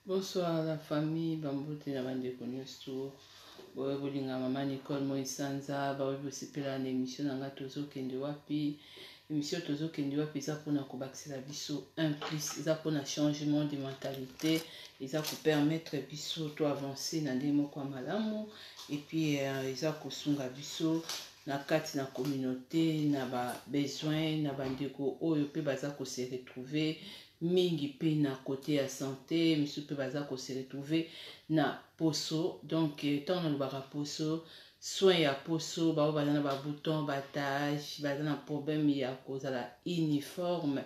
Bonsoir la famille, bambote na bandeko nyonso boye bolinga mama Nicole Moisanza, baoyo bosepela na émission na nga Tozokende wapi. Émission Tozokende wapi eza mpona kobakisela biso un plus, eza mpona changement de mentalité, eza kopermettre biso to avancer na ndenge moko ya malamu, et puis eza kosunga biso na kati na communauté, na babesoin na bandeko oyo mpe baza kose retrouver mingi mpe na côté ya santé, misusu mpe baza kose retrouver na poso. Donc ntango nalobaka poso, soin ya poso, bao baza na babouton, batache, baza na problème ya kozala uniforme.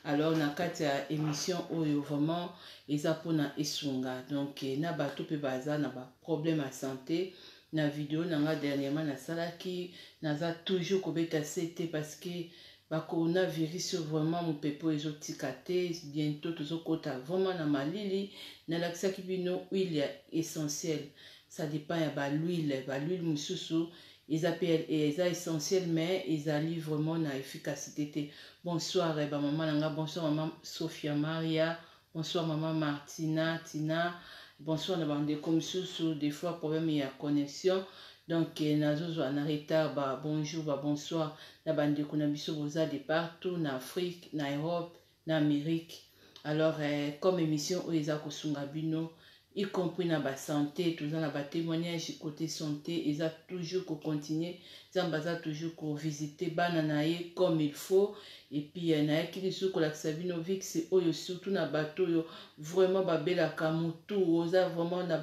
Alors na kati ya émission oyo vraiment eza mpona esunga donc na bato mpe baza na baproblème ya santé. Na video na nga dernièrement nasalaki, naza toujours kobeta se te parce que bacoronavirus vraiment mopepe oyo ezotika te. Bientôt tozokɔta vraiment na malili. Nalakisaki bino huile ya essentielle, ça dépend ya bahuile. Bahuile mosusu eza mpe eza essentiel, mais ezali vraiment na efficacité te. Bonsoir bamama na nga, bonsoir mama Sophia Maria, bonsoir mama Martina Tina, bonsoir na bandeko mosusu. Des fois problème ya connexion, donc nazozwa na retard ba bonjour, ba bonsoir na bandeko na biso boza de partout, na Afrique, na Europe, na Amérique. Alors comme émission oyo eza kosunga bino, y compris na basanté, toza na batémoignage côté santé, eza toujours kocontinue. Nzambe aza toujours kovisite bana na ye comme il faut. Et puis nayaki lisusu kolakisa bino Vicks oyo, surtout na bato oyo vraiment babelaka motu, oza vraiment na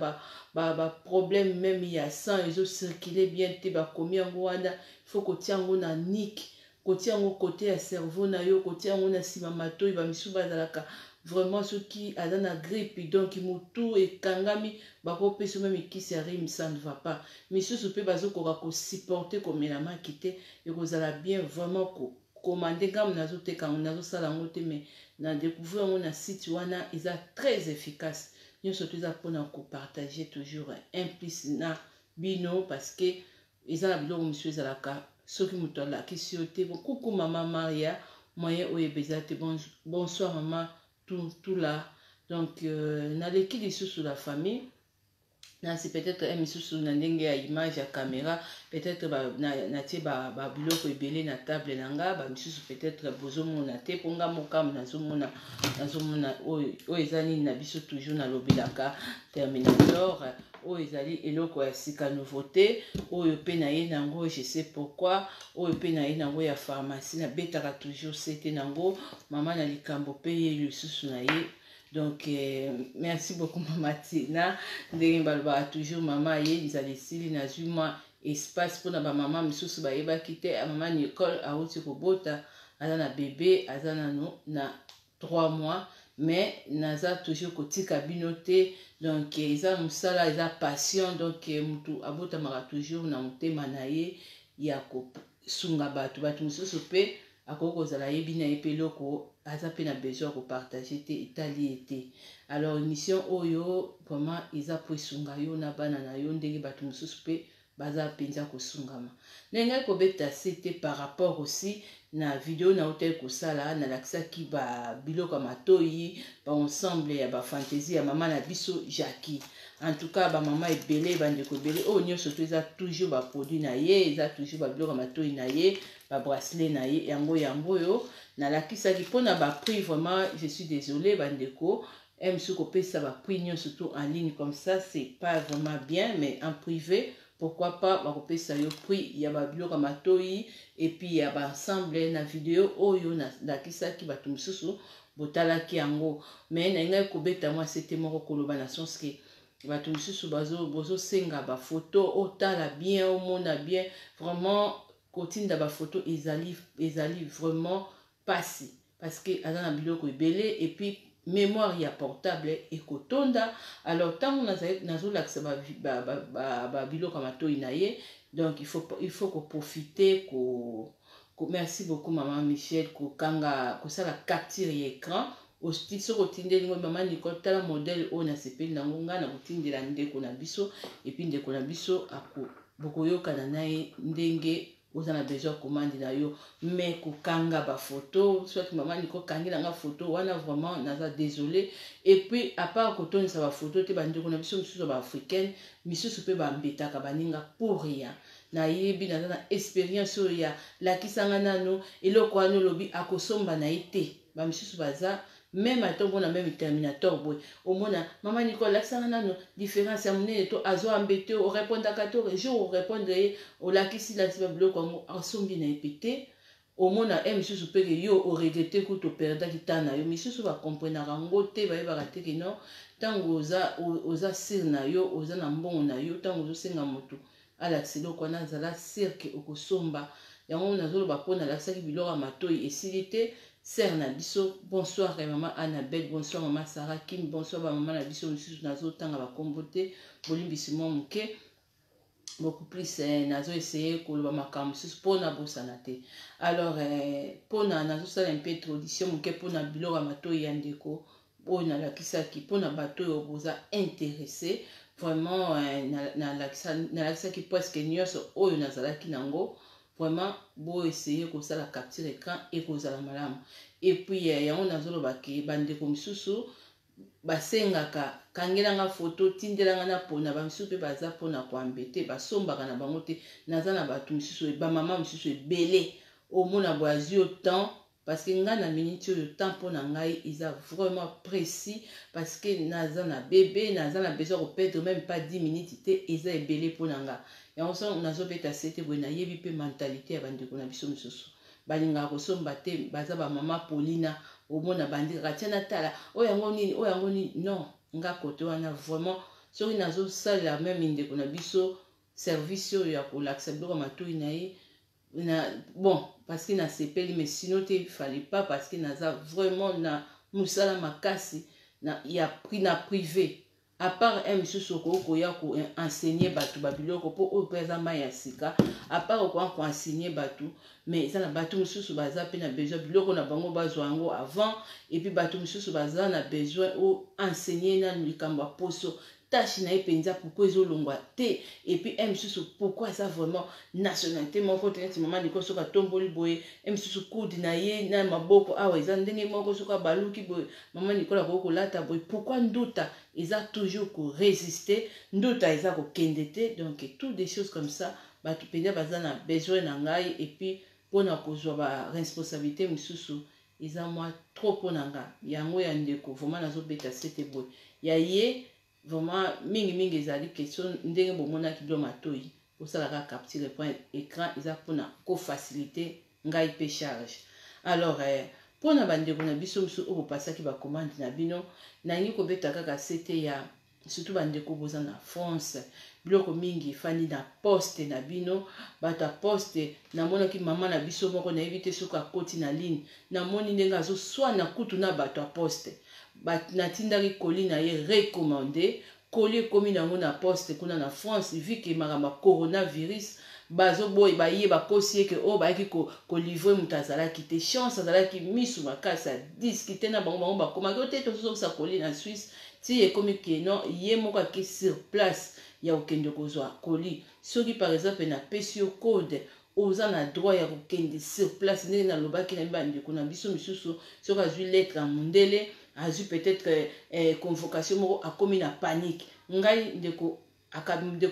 baproblème ba même ya sang ezocircule bien te. Bakomi yango wana, faut kotia yango na nuque, kotia yango côté ya cerveau na yo, kotia yango na nsima matoi. Bamisusu bazalaka vraiment, soki aza na grippe, donc motu ekangami, bakopesa même kisi ya rhume, ça ne va pas. Misusu mpe bazokoka kosupporte komela maki te. Ekozala bien vraiment komande ngambo. Nazoteka yango, nazosala yango te, mais na découvrir yango na site wana, eza très efficace. Nyonso to eza mpona kopartage toujours un plus na bino, parce que eza na biloko mosusu ezalaka soki moto alakisi yo te. Kuku mama Maria, moyen oyeba eza te. Bonsoir mama tout là. Donc naleki lisusu la famille, nasi peut-être misusu na ndenge ya image ya caméra, peut-être natie babiloko ebele na table na nga, bamisusu peut-être bozomona te, mpo nga mokambo nazomona, nazomona oyo eza nini na biso. Toujours nalobelaka Terminator, oyo ezali eloko ya sika, nouveauté oyo mpe na ye nango, je sais pourquoi oyo mpe na ye nango ya pharmacie. Nabetaka toujours sete nango, mama na likambo mpe ye lisusu na ye. Donc merci beaucoup mama Tina, ndenge balobaka toujours, mama ye nzala esili. Nazwi mwa espace mpona bamama mosusu bayebaki te, mama Nicole awuti kobota, aza na bebe, aza nano na 3 mois, mais naza toujours kotika bino te. Donc eza mosala, eza passion. Donc motu abotamaka toujours na motema na ye ya kosunga bato. Bato mosusu mpe akoki kozala ayebi na ye mpe eloko aza mpe na besoin ya kopartage te, etali ye te. Alors émission oyo vraiment eza po esunga yo na bana na yo, ndenge bato mosusu mpe baza mpenza kosungama. Ndenge ngai kobeta se te par rapport aussi na video nautaki kosala, nalakisaki babiloko ya matoi, baensemble ya bafantaisie ya mama na biso Jackie. En tout cas bamama ebele, bandeko ebele, oyo nyonso to eza toujours baproduit na ye, eza toujours babiloko ya matoi na ye, babracelet na ye. Yango yango oyo nalakisaki mpona baprix. Vraiment je suis désolé bandeko, mosusu kopesa baprix nyonso tout en ligne comme ça, c'est pas vraiment bien, mais en privé, pourquoi pas, bakopesa yo prix ya babiloko ya matoi et puis ya baensemble. Na video oyo nalakisaki, bato mosusu botalaki yango, mais nalingaki kobeta mwa sete moko, koloba na sens ke bato mosusu bozosenga bafoto, otala bien, omona bien. Vraiment kotinda bafoto ezali vraiment pasi, parce que aza na biloko ebele et puis mémoire ya portable ekotonda. Alors ntango nazolakisa babiloko ya matoi na ye, donc il faut koprofite ko, merci beaucoup mama Michel, kokanga, kosala capture ya écran. Soki otindeli ngo: "Mama Nicole, tala modèle oyo nasepeli nango," ngai na kotindela ndeko na biso, et puis ndeko na biso bokoyokana na ye ndenge. Oza na besoin ya commande na yo, mais kokanga bafoto, soit mama Niko kangela nga foto wana, vraiment naza désolé. Et puis, à part kotondisa bafoto te, bandeko na biso mosusu ya baafricaine misusu mpe bambetaka baninga pour rien. Nayebi, naza na expérience oyo ya lakisanga nano eloko wana, olobi akosomba na ye te. Bamisusu baza même ata omona même terminator boye, omona mama Niko alakisanga nano différence ya monene to azwa mbe te, orépondaka te. Jour orépondre ye, olakisi lakisi babiloko yango, asombi na ye pe te. Omona e misusu mpeke yo oregretter, kutu operdaki temps na yo. Misusu bakomprenaka yango te, bayebaka te ke non, ntango oza sûr na yo, oza na mbongo na yo, ntango ozosenga motu alakisa eloko wana, azala sûr ke okosomba yango. Nazoloba mpo nalakisaki biloko ya matoi, esili te. Sœur na biso, bonsoir mama Annabelle, bonsoir mama Sara Kim, bonsoir bamama na biso mosusu. Nazotanga bakombo te, bolimbisi mwa moke. Beaucoup plus nazo essayer koloba makambo mosusu mpona bosana te. Alors mpona nazosala mpe introduction moke mpona biloko ya matoi ya ndeko oyo nalakisaki, mpona bato oyo boza intéressé vraiment. Nalakisaki presque nyonso oyo nazalaki nango. Vraiment, boessayer kosala capture écran, ekozala malamu. Et puis yango nazoloba ke bandeko mosusu basengaka kangelanga foto, tindelanga na mpona bamisusu mpe baza mpona koambe te, basombaka na bango te. Naza na bato mosusu, bamama mosusu ebele, omona boye azwi yo temps, parce que ngai na miniti oyo, temps mpo na ngai eza vraiment précis, parce que naza na bébé, naza na besoin koperdre même pas 10 minutes te, eza ebele mpo na nga. Yango so nazobeta sete boye, nayebi mpe mentalité ya bandeko na biso mosusu balingaka kosomba te. Baza bamama Paulina, omona bandi kaka tia natala oyo yango nini, oyo yango nini. Non, nga kote wana vraiment, soki nazosalela même ndeko na biso service oyo ya kolakisa biloko ya matoi na ye na bon, parce que nasepeli, mais sinon te, fallait pas, parce que naza vraiment na mosala makasi na, ya na privé. À part un misusu okoki koya koenseigner bato babiloko, mpo oyo mpe eza mai ya sika. À part okoya koenseigner bato, mais eza na bato mosusu baza mpe na besoin biloko na bango bazwa yango avant. Et puis bato mosusu baza na besoin oenseigner nanu likambo ya poso, tache na ye mpenza, pourquoi ezolongwa te. Et puis un mosusu, pourquoi aza vraiment nationalité moko te, neti mama Niko, soki atomboli boye, un mosusu coude na ye na maboko awa eza ndenge moko, soki abaluki boye, mama Nikolo akoki kolata boye, pourquoi nduta eza toujours korésister, nduta eza kokende te? Donc tout des choses comme ça, bato mpenza baza na besoin na ngai. Et puis mpona kozwa baresponsabilité mosusu eza mwa trop mpo na nga. Yango ya ndeko vraiment nazobeta sete boye, ya ye vraiment mingimingi ezali question ndenge bomonaki bilo matoi, osalaka capture point écran, eza mpona kofaciliter ngai mpe charge. Alors mpona bandeko na biso mosusu oyo bopasaki bacommande na bino, nalingi kobeta kaka sete ya surtout bandeko boza na France. Biloko mingi efandi na poste na bino, bato ya poste. Namonaki mama na biso moko, nayebi te soki akoti na ligne, namoni ndenge azoswana kutu na bato ya poste. Natindaki colis na ye recommandé, colis ekomi nango na poste kuna na France. Vu ke makambo ya coronavirus, bazoboyi, baye bakosi ye ke oyo bayaki kolivrer moto azalaki te. Chance azalaki misu makasi, adiscuter na bango, bango bakomaki o te, tozozongisa colis na Suisse. Ti ekomi ke non, ye moko ake sur place ya kokende kozwa colis. Soki par exemple napesi yo code, oza na droit ya kokende sur place. Ndenge nalobaki na bandeko na biso misusu, soki azwi lettre ya mondele, azwi peut-être convocation moko, akomi na panique. Ngai ndeko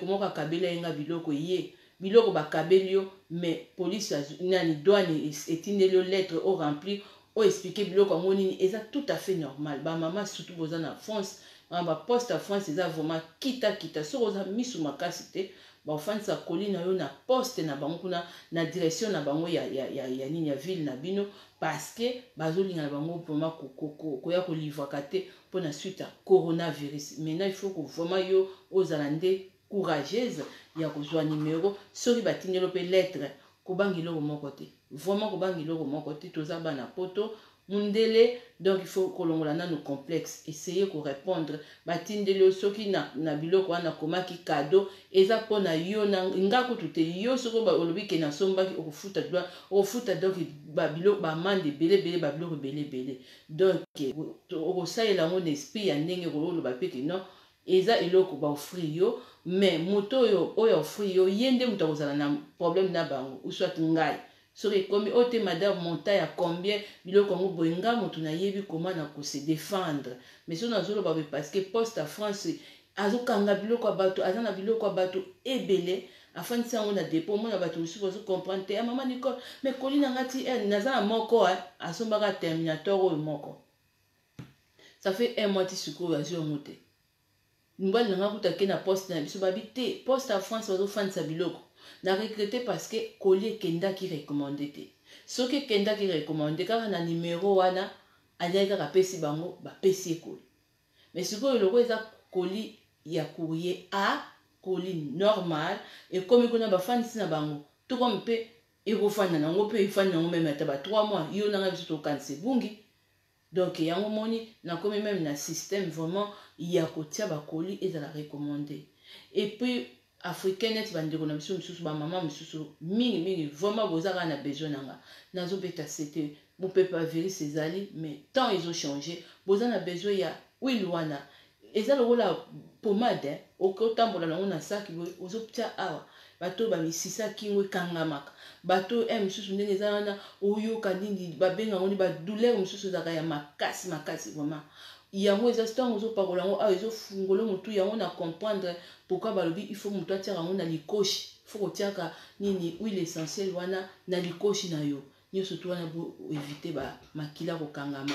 moko akabeli ye nga biloko, ye biloko bakabeli yo, mais police nani, douane etindeli yo lettre oremplir, oexpliquer biloko yango nini. Eza tout à fait normal. Bamama surtout boza na France, baposte ya France eza vraiment kitakita. Soki oza misu makasi te, bafandisa colis na yo na poste na bango kuna, na direction na bango ya nini, ya ville na bino, parce que bazolinga na bango vraiment koya kolivraka te mpona suite ya coronavirus. Maintenant il faut que vraiment yo ozala nde courageuse ya kozwa numero. Soki batindeli mpe lettre, kobanga eloko moko te, vraiment kobanga eloko moko te. Toza bana Poto, mundele, donc il faut kolongola nano complexe, essayer korépondre. Batindeli yo soki na biloko wana komaki cadeau, eza mpona yo na nga kutu te. Yo soki olobi ke nasombaki, okofuta droit, okofuta donc babiloko, baamende ebele ebele, babiloko ebele ebele. Donc okosalela yango na esprit ya ndenge koloba mpe ke non. Eza eloko ba offrir yo, mais moto oyo oyo offrir yo, ye nde moto akozala na problème na bango, ou soit ngai. Soki ekomi oyo te, madame, montant ya combien, biloko yango boye, nga moto nayebi koma na kose défendre. Mais soki nazoloba boye, parce que Poste ya France azokanga biloko ya bato, aza na biloko ya bato ebele, afandisi yango na dépôt. Omona bato mosusu bazocomprendre te: "Ah, mama Nicole, mais colis na nga ti naza na moko, asombaka Terminator oyo moko, ça fait un mois, ti sikoyo azwi yango te." Mobali na nga kuta ake na poste na biso, babi te, Poste ya France bazofandisa biloko. Na regretter parce que colis ekendaki recommandé te. Soki ekendaki recommandé kaka na numero wana, aliaki kaka, apesi bango, bapesi ye colis. Mais sikoyo loko eza colis ya courrier A, colis normal, ekomi kuna, bafandisi na bango. Tokomi mpe ekofanda nango mpe efandi nango même ata ba 3 mois, yo nanga biso tokanisa ebungi. Donc yango moni nakomi même na système vraiment ya kotia bacolis ezala recommandé. Et puis africain neti bandeko na biso mosusu, bamama mosusu mingimingi, vraiment boza kaka na besoin na nga. Nazobeta sete, mopepe ya virus ezali, mais temps ezochange. Boza na besoin ya huile wana, eza lokola pomade, okotambola nango na saki boye, ozotia awa. Bato oyo bamisisa kingo ekangamaka, bato oyo mosusu ndenge eza wana, oyoka nini babengango ni badouleur mosusu ezalaka ya makasi makasi vraiment. Yango eza ntango ozopakola yango awa, ezofungola motu. Yango na comprendre pourquoi balobi il faut motu atiaka yango na likoshi. Faut kotiaka nini, huile essentielle wana na likoshi na yo nyonso tu wana, bo éviter bamakila kokangama,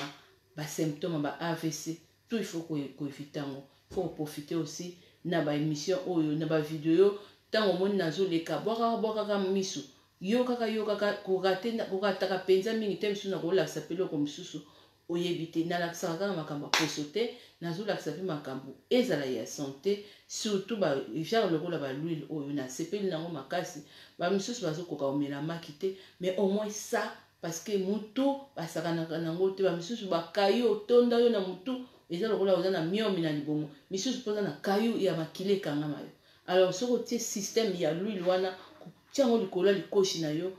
basymptôme ba AVC, tout il faut koéviter yango. Faut koprofiter aussi na baémission oyo, na bavideo. Ntango omoni nazoleka, bwakaka bwakaka miso, yo kaka, yo kaka korataka mpenza mingi te. Misusu nakolakisa mpe eloko mosusu oyebi te. Nalakisaka kaka makambo ya poso te, nazolakisa mpe makambo ezala ya santé, surtout bagenre lokola bahuile oyo. Nasepeli nango makasi. Bamisusu bazokoka komela maki te, mais au moins ça, parce que mutu basakanaka nango te. Bamisusu bakayu otonda yo na mutu, eza lokola oza na miomi na libongo. Misusu mpo oza na kayu ya makila ekangama yo. Alors soki otie système ya l'huile wana, kotia yango likolo ya likoshi na yo,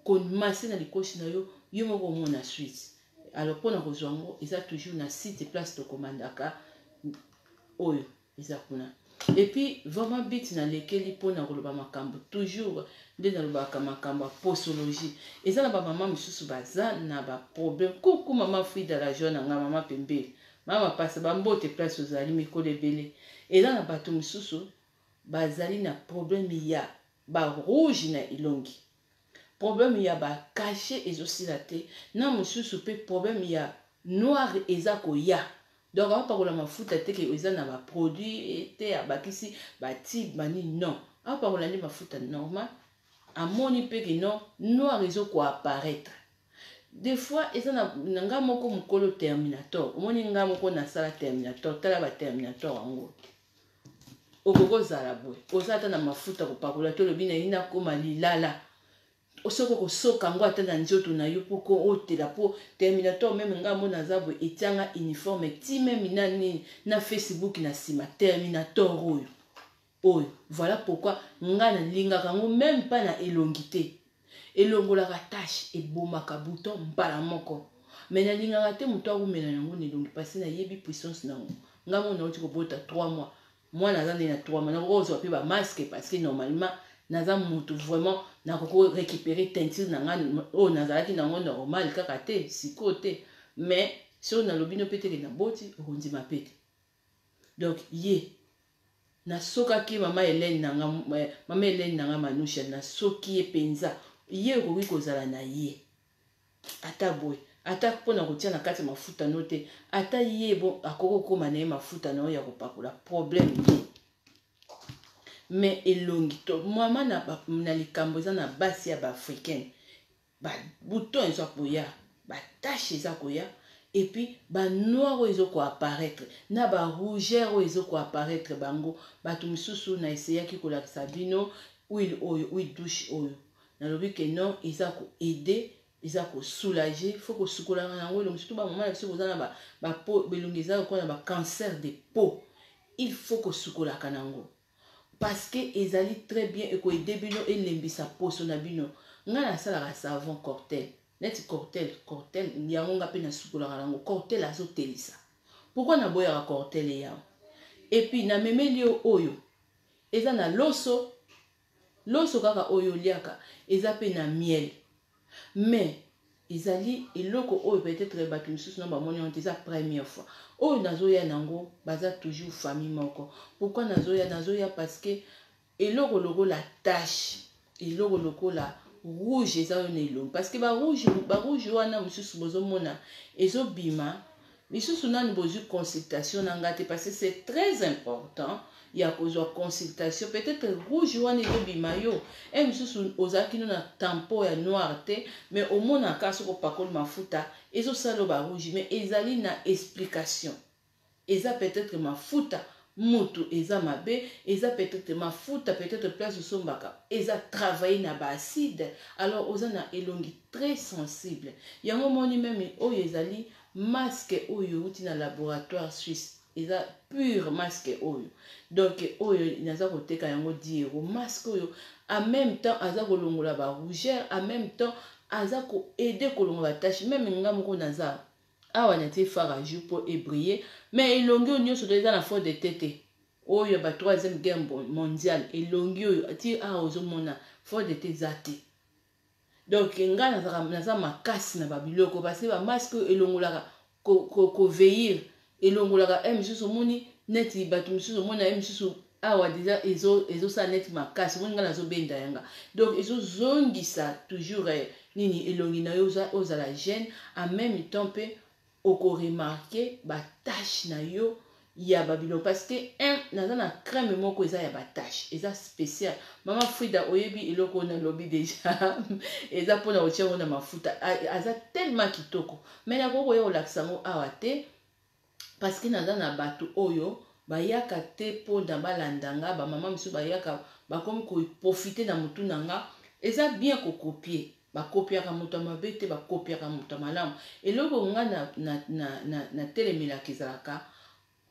komasser na likoshi na yo, yo moko omona suite. Alors mpona kozwa yango, eza toujours na site place tokomandaka oyo eza kuna. Et puis vraiment bit nalekeli mpona koloba makambo toujours nde nalobaka makambo ya posologie. Eza na bamama mosusu baza na baproblème. Kuku mama Frida la joie na nga, mama pembele, mama pasa bambote, place ozali mikolo ebele. Eza na bato mosusu bazali na problème ya barouge na elongi, problème ya batache ezosila te, na mosusu mpe problème ya noir eza koya. Donc apakola mafuta te ke eza na baproduit te, abakisi bati banini, non, apakola nde mafuta normal, amoni mpe ke non, noir ezokoapparaître des fois. Eza na nga moko mokolo Terminator, omoni nga moko nasala Terminator. Tala baterminator yango, okoki kozala boye, oza ata na mafuta kopakola te, olobi na nakóma lilala. Soki okosoka yango ata na nzoto na yo mpo otela mpo Terminator, même nga mo naza boye, etianga uniforme ti même na nini na Facebook na nsima Terminator oyo oyo. Voilà pourquoi nga nalingaka yango même mpa na elongi te. Elongolaka tache, ebomaka bouton mbala moko, mais nalingaka te moto akumela yango na elongi, parce nayebi puissance nango. Nga mo nauti kobota 3 mois, mwana aza nde na 3 mois, nakoki kozwa mpe bamasque, parce que normalement naza motu vraiment nakoki récupérer teinture na nga oyo nazalaki nango normal kaka te sikoyo te. Mais soki nalobi no mpe teke naboti, okondima mpe te. Donc ye nasokaki mama Helene nanga, mama Helene nanga Manusha, nasoki ye mpenza. Ye okoki kozala na ye ata boye, ata mpona kotia na kati ya mafuta no te, ata ye bon, akoki kokóma na ye mafuta na oyo ya kopakola, problème te. Mais elongi to mama na likambo eza na basi ya baafricaine, babouton eza koya, batache eza koya, et puis banoir oyo ezokoapparaître na barougeur oyo ezokoapparaître bango. Bato mosusu na eseyaki kolakisa bino huile oyo, huile douche oyo nalobi ke non, eza koaider, eza kosoulager. Faut kosukolaka yango elongi, surtout bamama na biso boza na bapeau, belongi eza lokola na bacancer de peau, il faut kosukolaka nango parce que ezali très bien, ekoaider bino, elembisa poso na bino. Ngai nasalaka savon Cortel, neti Cortel, Cortel yango nga mpe nasukolaka nango. Cortel azotelisa. Pourquoi naboyaka Cortel? Yango Et puis namemeli yo oyo eza na loso, loso kaka oyo oliaka, eza mpe na miel. Mais ezali eloko oyo peut-être bato misusu na bamoni yango te, eza première fois oyo nazoya nango. Baza toujours famille moko. Pourquoi nazoya? Nazoya parce que eloko lokola tache, eloko lokola rouge eza oyo na elongi, parce que barouge wana mosusu bozomona ezobima lisusu. Nani bozwi consultation na nga te, parce que c'est très important ya kozwa consultation. Peut-être rouge wana ezobima yo e mosusu ozalaki no na tampon ya noir te, mais omonaka soki opakoli mafuta ezosala yo barouge. Mais ezali na explication. Eza peut-être mafuta mutu eza mabe, eza peut-être mafuta, peut-être place osombaka eza travaille na baacide. Alors oza na elongi très sensible. Yango moni même oyo ezali masque oyo euti na laboratoire suisse, eza pure masque oyo. Donc oyo naza koteka yango 10 euro. Masque oyo en même temps aza kolongola barougeur, en même temps aza koaider kolongola batache. Même nga moko naza awa, natie fard à joues mpo ebrille, mais elongi oyo nyonso to eza na fond de teint te. Oyo ba Troisième Guerre mondiale, elongi oyo ti awa ozomona fond de teint eza te. Donc ngai naza makasi na babiloko, parce que bamasque oyo elongolaka kovieillir, elongolaka e misusu. Omoni neti bato mosusu, omona ye misusu awa déjà ezosala neti makasi. Omoni ngai nazobenda yanga. Donc ezozongisa toujours nini, elongi na yo ozala jeune. En même temps mpe okoremarquer batache na yo ya babiloko, parce que un naza na crème moko eza ya batache, eza spécial. Mama Frida, oyebi eloko oyo nalobi déjà, eza mpona kotia yango na mafuta. Aza tellement kitoko, mais nakoki koya kolakisa yango awa te, parce que naza na bato oyo bayaka te mpona balanda nga. Bamama mosusu bayaka, bakomi koprofiter na motu na nga. Eza bien kocopier, bakopiaka moto ya mabe te, bakopiaka moto ya malamu. Eloko nga na telemelaka ezalaka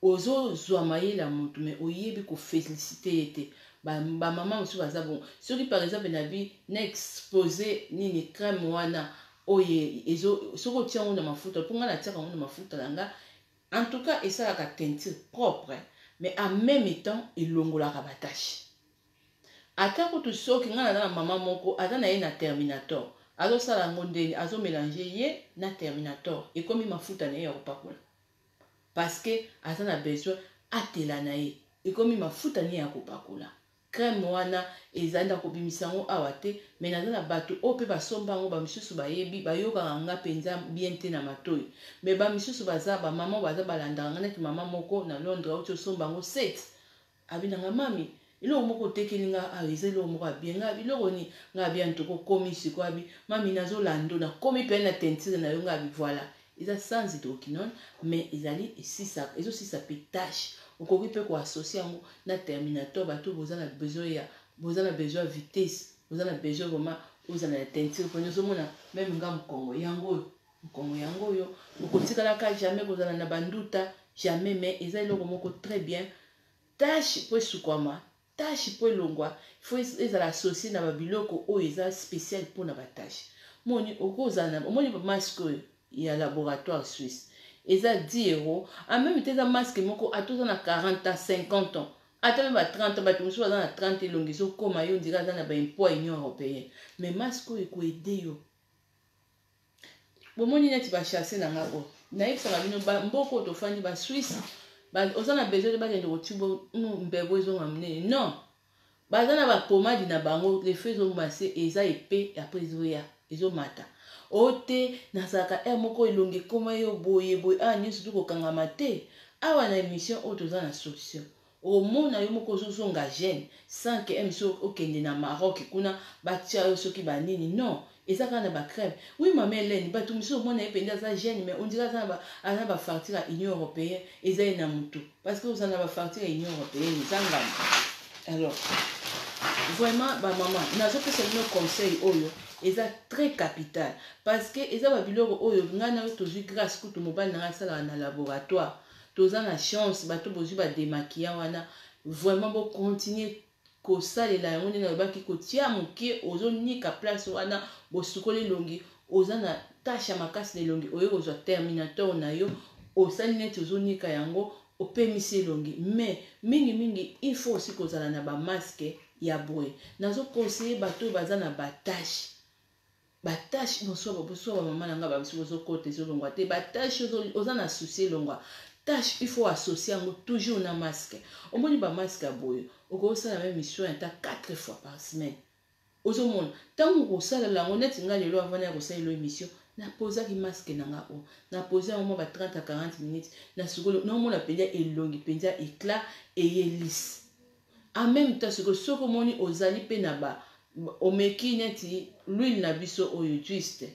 ozozwa mayele ya motu, mais oyebi koféliciter ye te. Bamama mosusu baza bon. Soki par exemple nabi na expose nini, crème wana oyo, soki otia yango na mafuta, mpo ngai natiaka yango na mafuta na nga, en tout cas esalaka teinture propre, mais en même temps elongolaka batache. Ata kutu soki ngai naza na mama moko aza na ye na Terminator, azosala yango ndeni, azomélanger ye na Terminator, ekomi mafuta na ye ya kopakola, parce que aza na besoin atela na ye, ekomi mafuta na ye ya kopakola. Crème wana ezali na kobimisa yango awa te, mais naza na bato oyo mpe basomba yango. Bamisusu bayebi, bayokaka nga mpenza bien te na matoi, mais bamisusu baza bamama baza balandaka nga. Neti mama moko na Londres auti osomba yango 7, abi nanga: "Mami, eloko moko otekeli nga awa eza eloko moko abie nga." Biloko ni nga abia ntoko okomi sikoyo. Abi: "Mami, nazolanda, nakomi mpe na teinture na yo." Nga abi: "Voilà, eza sans hydroquinone, mais ezali ezosisa mpe tache." Okoki mpe koassocier yango na Terminator. Bato boza na besoin ya vitesse, boza na besoin vraiment ozala na teinture mponi ozomona même nga mokongo yango oyo, mokongo yango oyo okotikalaka jamais kozala na banduta, jamais. Mais eza eloko moko très bien. Tache mpo esukwama, tache mpo elongwa, faut ezala associé na babiloko oyo eza spécial mpona batache. Moni okozala na, omoni masque oyo ya laboratoire suisse eza 10 euro. En même temps eza masque moko, ata oza na 40 ans, 50 ans, ata même ba 30 ans. Bato mosusu baza na 30, elongi ezokóma yo ndira aza na baimpôt ya Union européenne, mais masque oyo ekoaider yo. Bomoni neti bachasse na nga oyo nayebisaka bino, mboka oyo tofandi, Baswisse, oza na besoin te bakende kotibo mbebo ezonga monene. Non, baza na bapomade na bango, lefe ezomase, eza epe, après ezoya ezomata. Oyo te nazalaka aire moko elongi ekóma yo boye boye awa nyonso tu kokangama te. Awa na émission oyo toza na solution. Omona yo moko ozozonga jeune sans que émission okende na Maroc kuna batia yo soki banini. Non, eza kaka na bacrème. Oui, mama Helene, bato mosusu omona ye mpenza aza jeune, mais on dirait aza na bafartire ya Union européenne, eza ye na motu, parce que oza na bafartire ya Union européenne, eza ngambo. Alors vraiment, bamama, nazopesa bino conseil oyo eza très capital, parce que eza babiloko oyo ngai na yo tozwi grâce. Kutu mobali na ngai asalaka na laboratoire, toza na chance. Bato bozwi badémaquillant wana, vraiment bocontinuer kosalela yango. Ndenge nalobaki, kotia moke, ozonika place wana, bosukoli elongi, oza na tache ya makasi na elongi, oye kozwa Terminator na yo, osali neti ozonika yango. Opemisi elongi. Mais mingi mingi il faut aussi kozala na ba masque ya boye. Nazo conseiller bato oyo baza na ba tache, ba tache. Bonsoir, bonsoir ba mama na nga, ba biso bozokota ezolongwa te ba tache. Oza na souci elongwa tache, il faut associer yango toujours na masque. Omoni ba masque ya boye, okosala même soin ata 4 fois par semaine. Ozomona ntango okosalela yango neti ngai lelo, avant ya kosalela émission, napozaki masque na nga oyo, napose yango mwa ba 30 à 40 minutes na sikoyo, naomona mpenza elongi mpenza éclat eye lisse en même temps. Sikoyo soki omoni ozali mpe na ba omeki neti l'huile na biso oyo juste,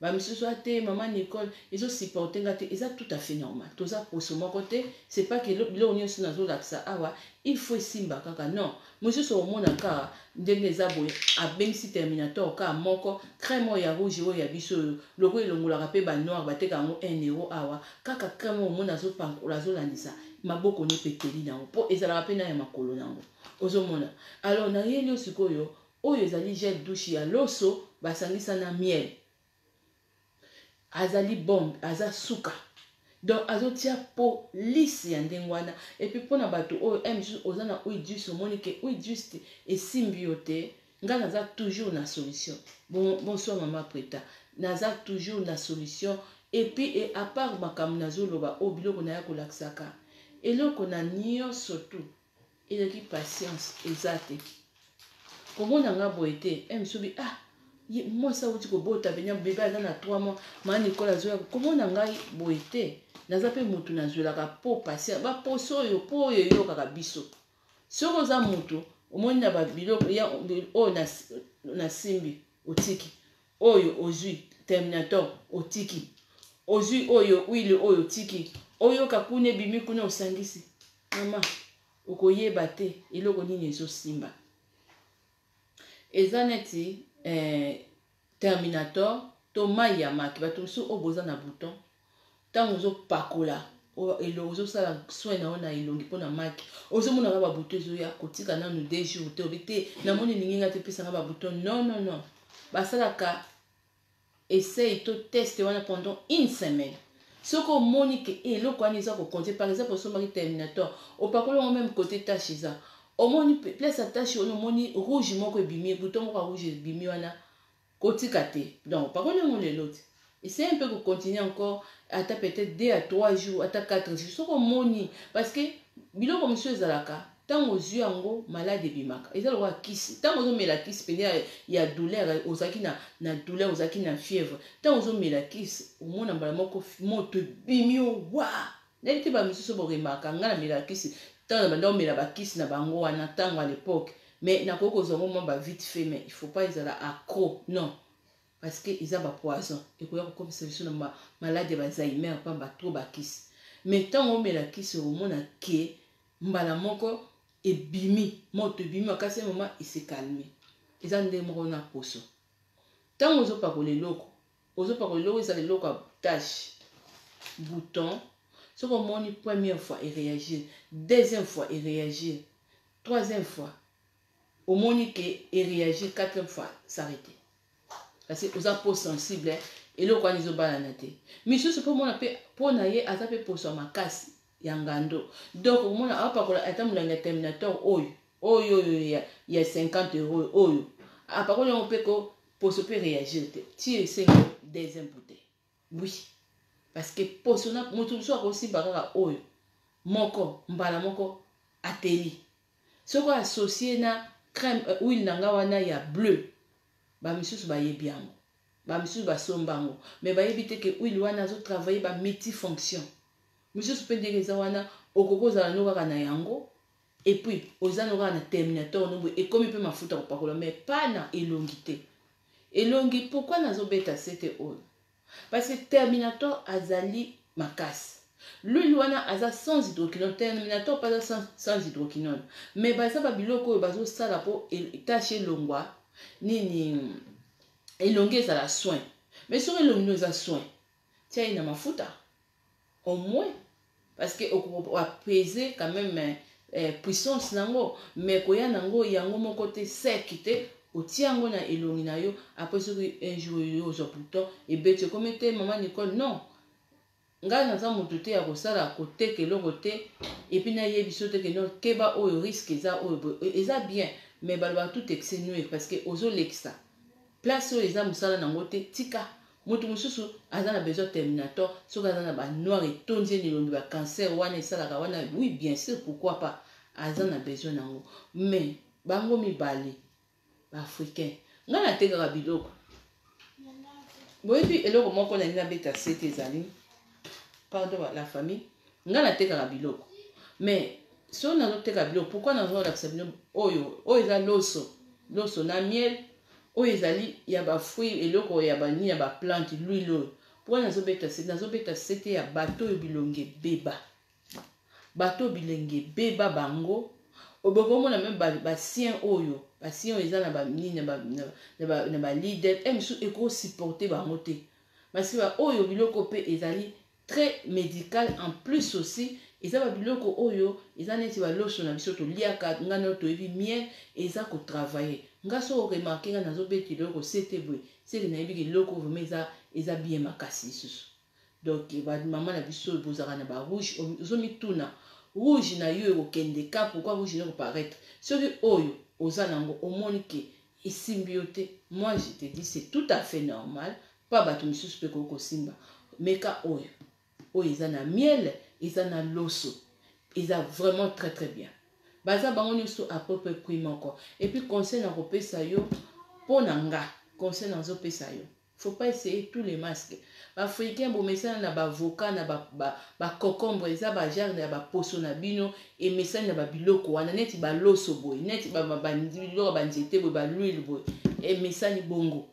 bamisusu ate mama Nicole ezosupporte nga te, eza tout à fait normal. Toza poso moko te. C'est pas que biloko nyonso nazolakisa awa il faut esimba kaka, non. Mosusu omona kaka ndenge eza boye, abengisi Terminator kaka moko, crème oyo ya rouge oyo ya biso oyo loko elongolaka mpe banoir, bateka yango 1 euro awa. Kaka crème oyo omona azopankola, azolandisa maboko ne mpe eteli nango mpo ezalaka mpe na ya makolo nango ozomona. Alors nayeli yo sikoyo oyo ezali gel douche ya loso basangisa na miel. Azali bombe, aza suka. Donc azotia peau lisse ya ndenge wana. Et puis mpona bato oyo mosusu oza na huile douce, omoni ke huile douce esimbi yo te, ngai naza toujours na solution. Bon, bonsoir mama Preta, naza toujours na solution. Et puis et à part makambo nazoloba oyo, biloko naya kolakisaka, eloko na nyonso tu eleki patience eza te. Komona nga boye te, mosubi ah mwasi awuti kobota penya, bebe aza na 3 mois, maa Nicole azoya. Komona ngai boye te, naza mpe motu nazwelaka po patience. Baposo oyo mpo oyo eyokaka biso, soki oza motu omoni na babiloko oyo nasimbi, otiki oyo, ozwi Terminator, otiki, ozwi oyo huile oyo, otiki, oyoka kuna ebimi kuna, osangisi, mama okoyeba te eloko nini ezosimba. Eza neti Terminator to mai ya maki. Bato mosusu oyo boza na bouton, ntango ozopakola, ozosala soin na yo na elongi mpona maki, ozomonaka babouton ezoya, kotika nanu 2 jours te obi te namoni elingi nga te epesanga babouton. Non, non, non, basalaka essai to test wana pendant une semaine. Soki omoni ke eloko wana eza kocompter, par exemple osombaki Terminator, opakoli yango même côté tache eza, omoni place ya tache wana, omoni rouge moko ebimi, bouton moko ya rouge ebimi wana, kotika te. Donc opakoli yango lelo te, essaye un peu kocontinue encore ata peut-être 2 à 3 jours, ata 4 jours. Soki omoni, parce que biloko mosusu ezalaka ntango ozwi yango malade ebimaka, eza lokola kisi. Ntango ozomela kisi pene ya douleur, ozalaki na douleur, ozalaki na fièvre, ntango ozomela kisi, omona mbala moko moto ebimi yo wa. Nayebi te bamisusu boremarka, ngai namela kisi ntango na banda omela bakisi na bango wana ntango à l'époque, mais nakoki kozwa ngo mwa ba vite fait, mais il faut pas ezala accro, non, parce que eza bapoison ekoya kokomisa biso na malade ya baAlzheimer pamba trop bakisi. Mais ntango omela kisi, omona ke mbala moko ebimi moto, ebimi makasi, moma ese calme. Eza ndenge moko na poso. Ntango ozopakola eloko, ozopakola eloko, ezala eloko ya tache, bouton, soki omoni première fois eréagir, deuxième fois eréagir, troisième fois omoni ke eréagir, quatrième fois s'arrêter, parce que oza peau sensible, eloko wana ezobalana te. Misusu mpo omona mpe mpo na ye aza mpe poso ya makasi ya ngando, donc omona apakola ata molangi ya Terminator oyo oyo oyo ya 50 euro oyo, apakoli yango mpe ko poso mpe réagir te, ti esengi deuxième bouteille. Oui, parce que poso na moto mosusu akosimba kaka oyo moko, mbala moko ateli. Soki associe na crème huile na nga wana ya bleu, bamisusu bayebi yango, bamisusu basomba yango, mais bayebi te ke huile wana azotravaille ba multifonction. Misusu mpe ndenge eza wana, okoki ozala no kaka na yango, et puis oza no kaka na Terminator no boye, ekomi mpe mafuta kopakola, mais pas na elongi te. Elongi, pourquoi nazobeta sete oyo? Parce que Terminator azali makasi, l'huile wana aza sans hydroquinone, Terminator mpe aza sans hydroquinone, mais baza babiloko oyo bazosala mpo tache elongwa nini, elongi ezala soin. Mais soki elongi no eza soin, tia ye na mafuta au moins, parce que okoapese quand même puissance nango, mais koya nango yango moko te sec te, otia yango na elongi na yo. Après soki un jour yo ozwa bouton ebeti, ekomi te mama Nicole, non. Ngai naza mutu te ya kosala koteka eloko te et puis nayebi so te que non, keba, oyo risque eza oyo boye eza bien. Mais balobaka tout excès nuire, parce que ozolekisa place oyo eza mosala nango te. Tika moto mosusu aza na besoin Terminator. Soki aza na banoir etondi ye na elongi, bacancer wana esalaka wana, oui, bien sûr, pourquoi pas, aza na besoin nango. Mais bango mibale baafricain, ngai natekaka biloko. Boyebi eloko moko nalingi nabeta sete ezali, pardon la famille, ngai natekaka biloko. Mais soki nazoteka biloko, pourquoi nazolakisa bino oyo? Oyo eza loso, loso na miel. Oyo ezali ya bafruit, eloko ya banini, ya baplante, l'huile oyo. Pourquoi nazobeta sete? Nazobeta sete ya bato oyo bilongi ebeba, bato oyo bilenge ebeba bango. Bokomona même basien oyo, basien oyo eza na banini, na baleader e mosusu ekosupporte bango te. Parce oyo biloko mpe ezali très médical. En plus aussi eza babiloko oyo eza neti baloso na biso toliaka. Nga nayo toyebi miel eza kotravaille. Nga so oremarquer, nga nazobeta eloko sete boye, seke nayebi eloko vraiment eza bien makasi lisusu. Donc bamama na biso oyo bozalaka na barouge, ozomituna rouge na yo ekokende ka, pourquoi rouge na ekoparaître? Soki oyo oza nango omoni ke esimbi yo te, moi je te dis, c'est tout à fait normal. Mpa bato misusu mpe koki kosimba. Meka oyo, oyo eza na miel, eza na loso, eza vraiment très très bien. Baza bango nyonso à peu près prix moko. Et puis conseil na kopesa yo, mpo na nga conseil nazopesa yo, faut pas essayer tous les masques. Baafricain bomesana na baavocat, na baconcombre, ba eza bagenre ya baposo na bino emesani na babiloko wana, neti baloso boye, neti biloko ya banzete boye, bahuile boye, emesani bongo.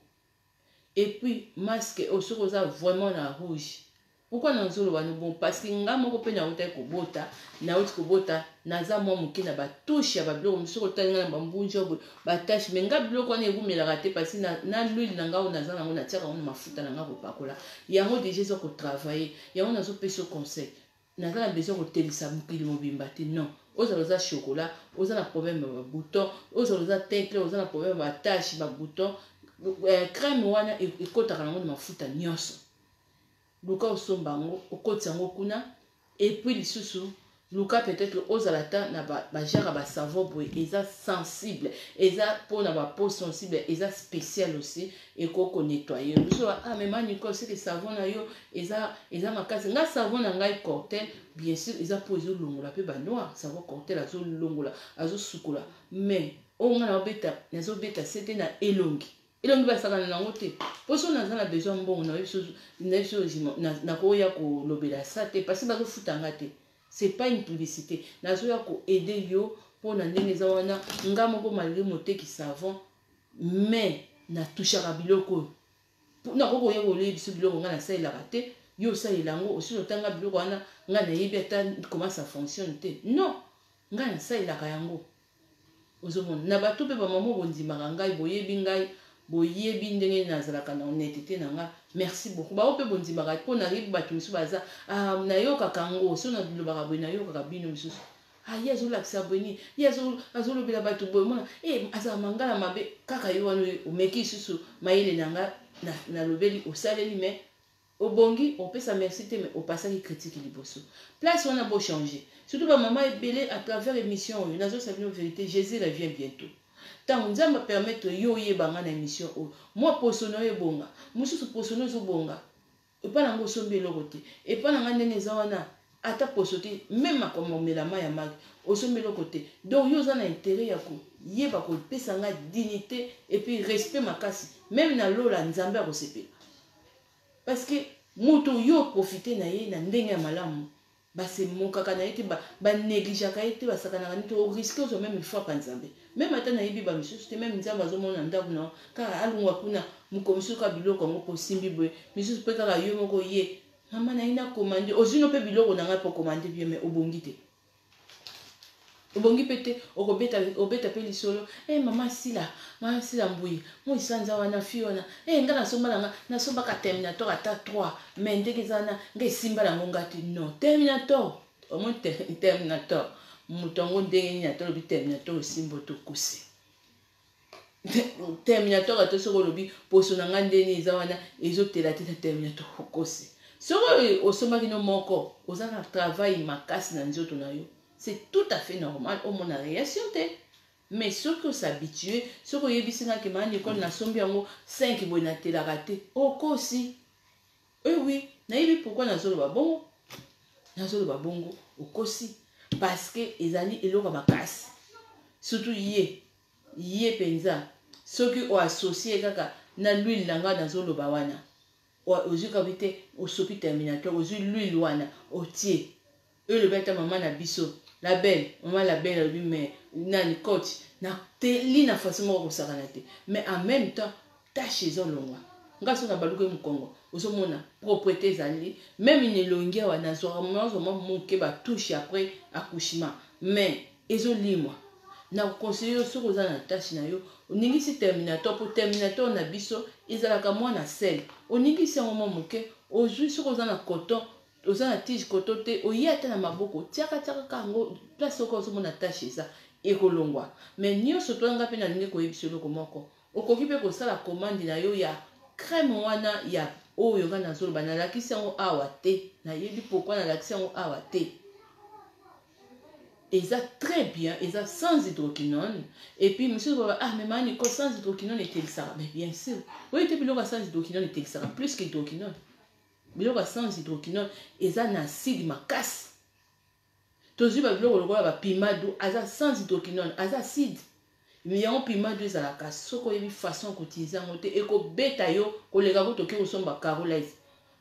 Et puis masque oyo, soki oza vraiment na rouge, pourquoi nazoloba no bon? Parce que nga moko mpe nautaki kobota, nauti kobota, naza mwa moke na batouche ya babiloko mosusu. Otali nga na bambunja boye, batache. Mais nga biloko wana ewumelaka te, parce na, na l'huile na nga oyo naza nango, natiaka yango na mafuta na nga kopakola yango, déjà eza kotravaille yango. Nazopesa conseil, naza na besoin kotelisa mokili mobimba te, non. Ozala oza chocolat, oza na problème ya babouton, ozala oza teint clair, oza na problème ya batache, babouton, crème wana ekɔtaka nango na mafuta nyonso. Luka osomba yango, okotisa yango kuna. Et puis lisusu luka peut-être ozala ta na bagenre ya basavon boye, eza sensible, eza mpona bapeau sensible, eza spécial aussi, ekoki konettoyer mosusu. Ah, mais ma Nicole, seke savon na yo eza makasi. Nga savon na ngai Cortel, bien sûr, eza mpo ezolongola mpe banoir. Savon Cortel azolongola, azosukola. Mais oyo nga nazobeta, nazobeta sete na elongi. Elongi basakana nango te. Mpo so naza na besoin mbongo, nayebi so nakoya kolobela sa te, parce bazofuta nga te, c'est pas une publicité. Nazoya koaider yo mpo na ndenge eza wana. Nga moko, malgré moteki savon, mais natushaka biloko oyo. Nakoki koya kolia biso biloko nga nasalelaka te, yo osalela yango osi otanga biloko wana, nga nayebi ata comment ça fonctionne te. Non, nga nasalelaka yango. Ozomona na bato mpe bamama bondimaka ngai, boyebi ngai, boyebi ndenge nazalaka na honnêteté na nga. Merci beaucoup bao mpe bondimaka, mpo nayebi bato mosusu baza, ah, nayokaka yango. So nalobaka boye, nayokaka bino misusu, ah, ye azolakisa boye nini, ye azolobela bato boye, mona e azala mangala mabe kaka yo wana. Omeki lisusu mayele na nga, nalobeli, osaleli, mais obongi opesa merci te, mais opasaki critique liboso. Place wana bochange, surtout bamama ebele. À travers émission oyo nazosala bino vérité, Jésus revient bientôt. Ntango Nzambe apermettre yo oyeba nga na émission oyo, mwa poso na yo ebonga, mosusu poso na ezobonga epa nango, osombi eloko te epa na nga ndenge eza wana, ata poso te, même makambo omela mai ya maki, osombi eloko te. Donc yo oza na intérêt ya koyeba kopesa nga dignité et puis respect makasi. Même na lola, Nzambe akosepela, parce que moto yo oprofite na ye na ndenge ya malamu, basemokaka na ye te, banégligeaka ye te, basakanaka nde te. Orisque ozwa même frappe ya Nzambe. Même ata nayebi bamisusu te, même Nzambe azomona ndako na kaka alungwa kuna moko misusu kaka biloko yango mpo osimbi boye, misusu mpe kaka yo moko ye mama na ye na commande, ozwino mpe biloko na ngai mpo commande bien, mais obongi te, obongi mpe te. Okobeta, obeta mpe lisolo e mama sila, mama sila mbui moi sanza wana fi wana e nga nasomba na nga, nasombaka Terminator ata 3, mais ndenge eza wana, nga esimba nango nga te. Non, Terminator omoi, Terminator moto yango ndenge nini? Ata olobi Terminator esimba, otokosi Terminator. Ata soki olobi poso na nga ndeni eza wana ezotela te na Terminator, okosi. Soki osombaki no moko, oza na travail makasi na nzoto na yo, c'est tout à fait normal omona réaction te. Mais soki os'habitue, soki oyebisi nga ke maa Nicole, nasombi yango 5 boye, natelaka te, okosi. Eh oui, nayebi pourquoi nazoloba bongo. Nazoloba bongo, okosi, parce que ezali eloko ya makasi. Surtout ye, ye mpenza, soki oassocie kaka na l'huile na ngai nazoloba wana, ozwi kabi te, osopi Terminator, ozwi l'huile wana, otie oyo, elobi ata mama na biso la belle mama, la belle alobi, mais nani coach, nateli na façon moko kosakana te, mais en même temps tache ezolongwa. Nga so na baluki mokongo, ozomona propreté ezali même na elongi awa. Nazwaka, nazwa mwa moke batouche après accouchement, mais ezolimwa. Na conseille yo, soki oza na tache na yo, oningisi Terminator, mpo Terminator na biso ezalaka mwa na sel, oningisi yango mwa moke, ozwi, soki oza na coton, oza na tige coton te, oye ata na maboko, tiaka tiaka kaka yango place. Soki ozomona tache eza, ekolongwa. Mais nyonso toyanga mpe, nalingi koyebisa eloko moko: okoki mpe kosala commande na yo ya crème wana ya oyo nga nazoloba. Nalakisi yango awa te, nayebi pourquoi nalakisi yango awa te. Eza très bien, eza sans hydroquinone. Et puis mosusu baba: "Ah, mais mani ko, sans hydroquinone etelisaka." Mais bien sûr, oyo te, biloko ya sans hydroquinone etelisaka plus que hydroquinone. Biloko ya sans hydroquinone eza na acide makasi. Tozwi babiloko lokola bapimado, aza sans hydroquinone, aza acide. Yango pimado ezalaka, soki oyebi façon koutiliser yango te, ekobeta yo koleka ko toki kosomba Carolight.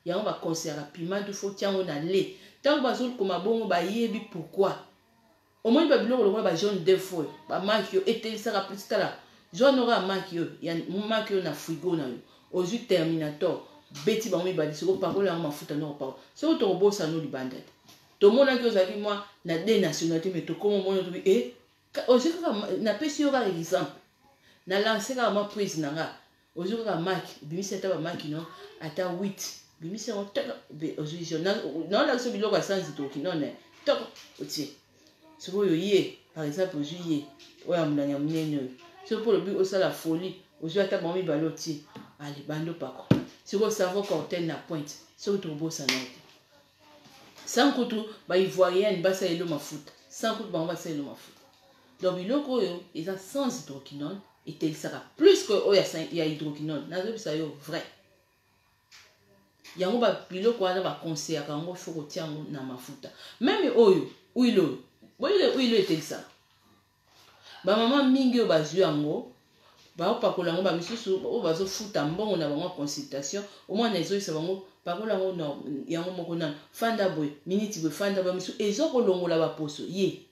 Yango baconseillaka pimado, faut tia yango na lait. Ntango bazokoma bongo, bayebi pourquoi. Omoni babiloko lokola bajaune d'œuf oyo, bamaki oyo etelisaka plus. Tala jaune oyo ya maki, oyo ya maki oyo na frigo na yo, ozwi Terminator, beti bango mibale, soki opakola yango mafuta no opakola, soki tokobosana no libanda te. Tomonaki ozalaki mwa na deux nationalité, mais tokoma omoni tobi e ozwi kaka. Napesi yo kaka exemple, na lance kaka mwa prise na nga. Ozwi kaka maki, obimisi ata bamaki no ata 8, bimisi yango toko, ozwi jaune, naolakisa biloko ya sans hydroquinone, toko otie. Sikoyo ye, par exemple, ozwi ye oyo ya molanga ya monene oyo, soki mpo olobi osala folie, ozwi ata bango mibale, otie, ale bando pako. Sikoyo savon Cortel na pointe, soki tokobosana te, sans kutu baivoirienne basalelo mafuta, sans kutu bango basalelo mafuta. Donc biloko oyo eza sans hydroquinone, etelisaka plus que oyo ya hydroquinone. Nazobisa yo vrai. Yango biloko wana baconseillaka yango, faut kotia yango na mafuta. Même oyo huile oyo boyile, huile oyo etelisaka bamama mingi oyo bazwi yango, baopakola yango. Bamisusu oyo bazofuta mbongo na bango ya consultation, omwana ezoyisa bango: "Pakola yango yango moko nano, fanda boye miniti boye, fanda boye." Misusu ezokolongola baposo ye.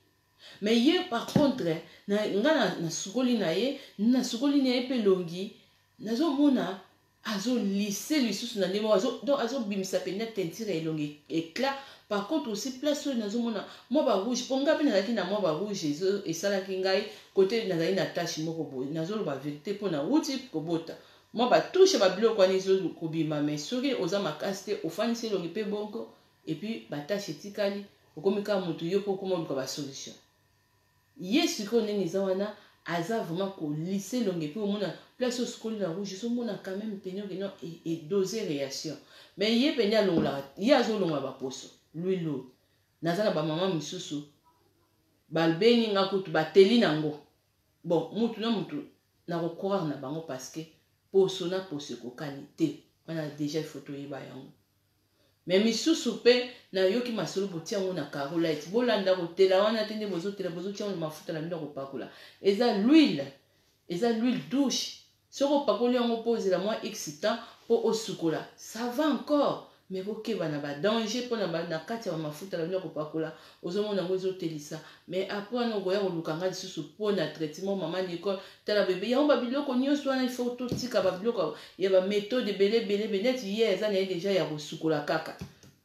Mais ye par contre, na, nga nasukoli na ye, nasukoli na ye mpe elongi, nazomona azolise lisusu na ndenge moko, donc azobimisa mpenza teinture ya elongi, éclat. Par contre aussi, place oyo nazomona mwa barouge, mpo ngai mpe nazalaki na mwa barouge, esalaki ngai kote nazali na tache moko boye. Nazoloba vérité, mpo nauti kobota, mwa batouche, babiloko wana ezokobima. Mais soki oza makasi te, ofandisi elongi mpe bongo, et puis batache etikali, okomi kaka motu yo mpo okoma oluka basolution. Ye sikoyo ndenge eza wana, aza vraiment kolise elongi, mpe omona place osukoli na rouge, ozomona quand même pene okeno edose réaction. Mais ye pene alongolaka, ye azolongola baposo, l'huile oyo. Naza na bamama misusu babengi nga kutu, bateli nango. Bon, mutu na mutu nakocroire na bango, parce que poso na poso ekokani te. Wana déjà il faut toyeba yango. Mais misusu mpe nayoki masolo, botia yango na Carolight, bolanda kotela wana te. Nde bozotela, bozotia yango mafuta na bino ya kopakola. Eza l'huile, eza l'huile douche. Soki opakoli yango mpo ozela mwa x temps mpo osukola, ça va encore. Mais bokeba na badanger, mpona na kati ya bamafuta na bino ya kopakola, ozomona yango ezotelisa. Mais après wana, okoya koluka nga lisusu mpona traitement. "Mama Nicole, tala bebe." Yango babiloko nyonso wana, il faut totika babiloko ya baméthode ebele ebele ebele. Neti ye eza na ye déjà ya kosukola kaka,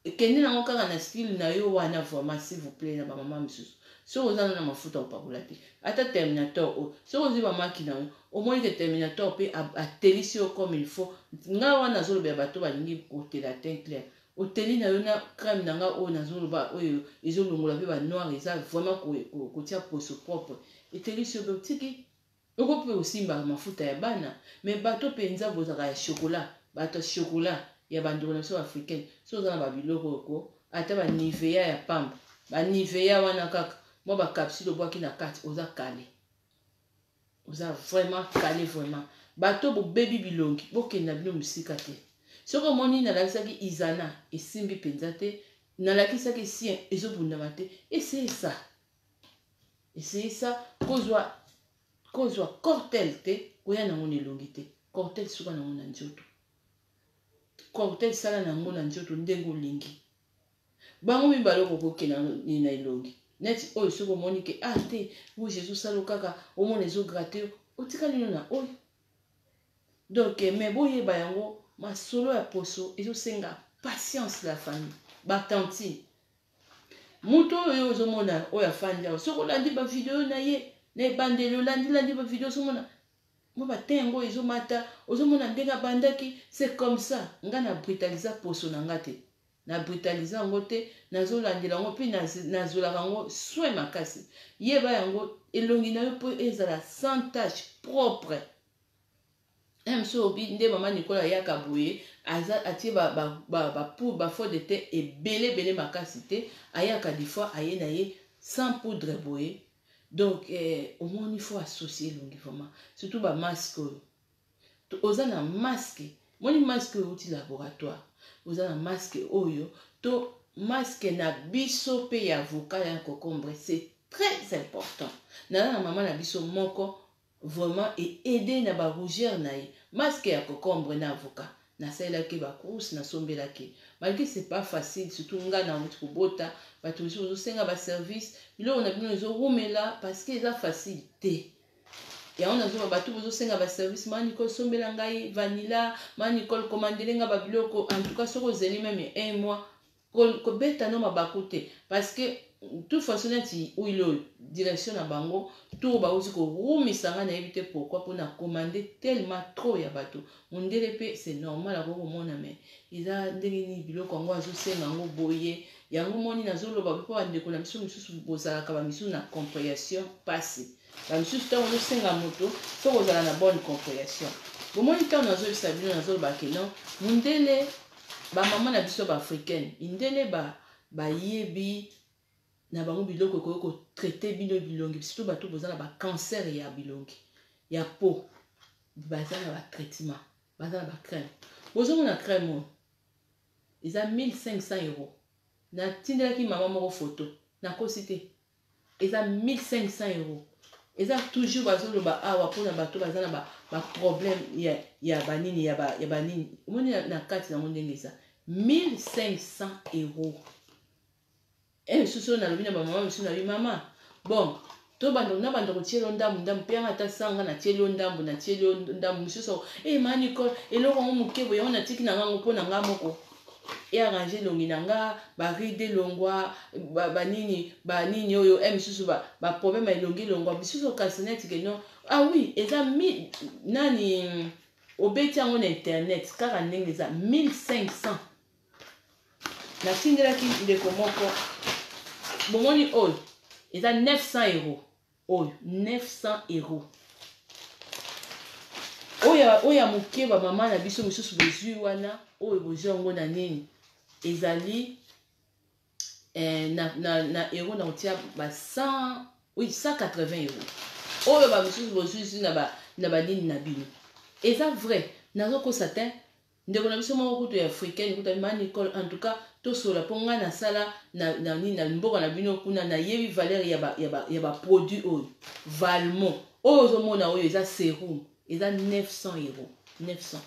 ekende nango kaka na style na yo wana. Vraiment, s'il vous plaît, na bamama misusu, soki oza na mafuta kopakola te, ata Terminator oyo, soki ozwi bamaki na yo, omoni ke Terminator mpe atelisi yo comme il faut. Ngai wana nazolobela bato balingi kotela teint clair, oteli na yo na crème na nga oyo nazoloba, oyo ezolongola mpe banoir, eza vraiment kotia poso propre, etelisi yo mpe otiki. Oko mpe osimbaka mafuta ya bana. Mais bato mpenza bozalaka ya chocolat, bato ya chocolat. ya bandeko na biso africaine. Soki oza na babiloko oyo ko, ata banivea ya pamba, banivea wana kaka mwa bacapsule obwaki na kati, oza kale, oza vraiment kale vraiment. Bato bobebi bilongi, bokende na bino mosika te. Soki omoni nalakisaki Isana, esimbi mpenza te, nalakisaki sien, ezobundama te. Eseyesa, eseyesa kozwa cortel te, koya nango na elongi te. Cortel suka nango na nzoto, cortel sala nango na nzoto ndenge olingi. Bango mibale okokokenda na elongi neti oyo. Soki omoni ke ah te, rouge ezosala kaka, omona ezogratter, otikali no na oyo. Donc, mais boyeba yango, masolo ya poso ezosenga patience. La famille, batantine, moto oyo ozomona oyo afandi awa, soki olandi bavideo na ye na ebandeli, olandilandi bavideo, ozomona mwa batin yango ezomata, ozomona ndenge abandaki. C'est comme ça. Nga na brutaliza poso na nga te, na brutaliza yango te, nazolandela yango mpe nazolaka yango soin makasi. Yeba yango, elongi na yo mpo ezala sans tache, propre. Mosusu obi nde mama Nicole ayaka boye, aza atie bafond de teint ebele ebele makasi te, ayaka des fois aye na ye sans poudre boye. Donc omoni, faut associer elongi vraiment, surtout bamasque oyo. Oza na masque, moni masque oyo euti laboratoire, oza na masque oyo to masque na biso mpe ya avocat, ya concombre, c'est très important. Naza na mama na biso moko vraiment eaide na barougeur na ye, masque ya concombre na avocat. Nasalelaki bacourse, nasombelaki, malgré c'est pas facile, surtout nga na wuti kobota. Bato mosusu ozosenga baservice, biloko na bino ezowumela parce que eza facile te. Yango nazoba, bato bozosenga baservice, ma Nicole sombela ngai vanilla, ma Nicole komandele nga babiloko, en tout cas soki ozeli même un mois, kobeta no mabaku te, parce que toute façon neti huile oyo, direction na bango tour bauti korumisa ngai, nayebi te pourquoi, mpona commande tellement trop ya bato. Mondele mpe c'est normal, akoki komona, mais eza ndenge nini biloko yango azosenga yango boye? Yango moni nazoloba mpo bandeko na biso mosusu bozalaka bamisusu na compréhension mpasi. Bamisusu ntango ozosenga moto, soki ozala na bonne compréhension, bomoni ntango nazoyebisa bino, nazoloba ke non, mondele, bamama na biso baafricaine, mindele bayebi na bango biloko ekoki kotraiter bino bilongi, surtout bato boza na bacancer ya bilongi, ya peau. Baza na batraitement, baza na bacrème. Bozomona crème oyo eza 1500 euro. Natindelaki mama moko photo, nakosi te, eza 1500 euro. Eza toujours bazoloba awa mpona bato baza na baproblème ya banini, ya banini. Omoni na kati yango ndenge eza 1500 euro. E lisusu oyo nalobi na bamama mosusu, nalobi: mama, bon, to na banda kotiela yo ndambu ndambu mpe yanga, ata sanga natieli yo ndambu, natieli yo ndambu mosusu. E ma Nicole, eloko yango moke boye, yango natiki na ngango mpo na nga moko earrange elongi na nga, barides elongwa, banini banini oyo e misusu, baproblème ya elongi elongwa misusu. Kasi neti ke non, ah oui, eza mi nani, obeti yango na internet kaka ndenge eza 1500. Natindelaki ndeko moko, bomoni oyo eza 900 euro, oyo 900 euro, oyo oyo ya moke. Bamama na biso mosusu bozwi wana, oyo bozwi yango na nini, ezali na euro na kotia ba 100, oui, 180 euro. Oyo bamisusu bozwi na banini na bino, eza vrai, nazokosa te. Ndeko na biso moko kutu ya africaine kutu, ma Nicole, en tout cas tosola mpo ngai nasala na nini na mboka na bino kuna, nayebi valeur ya baproduit oyo. Valmont oyo ozomona oyo eza sérum, eza 900 euro, 900.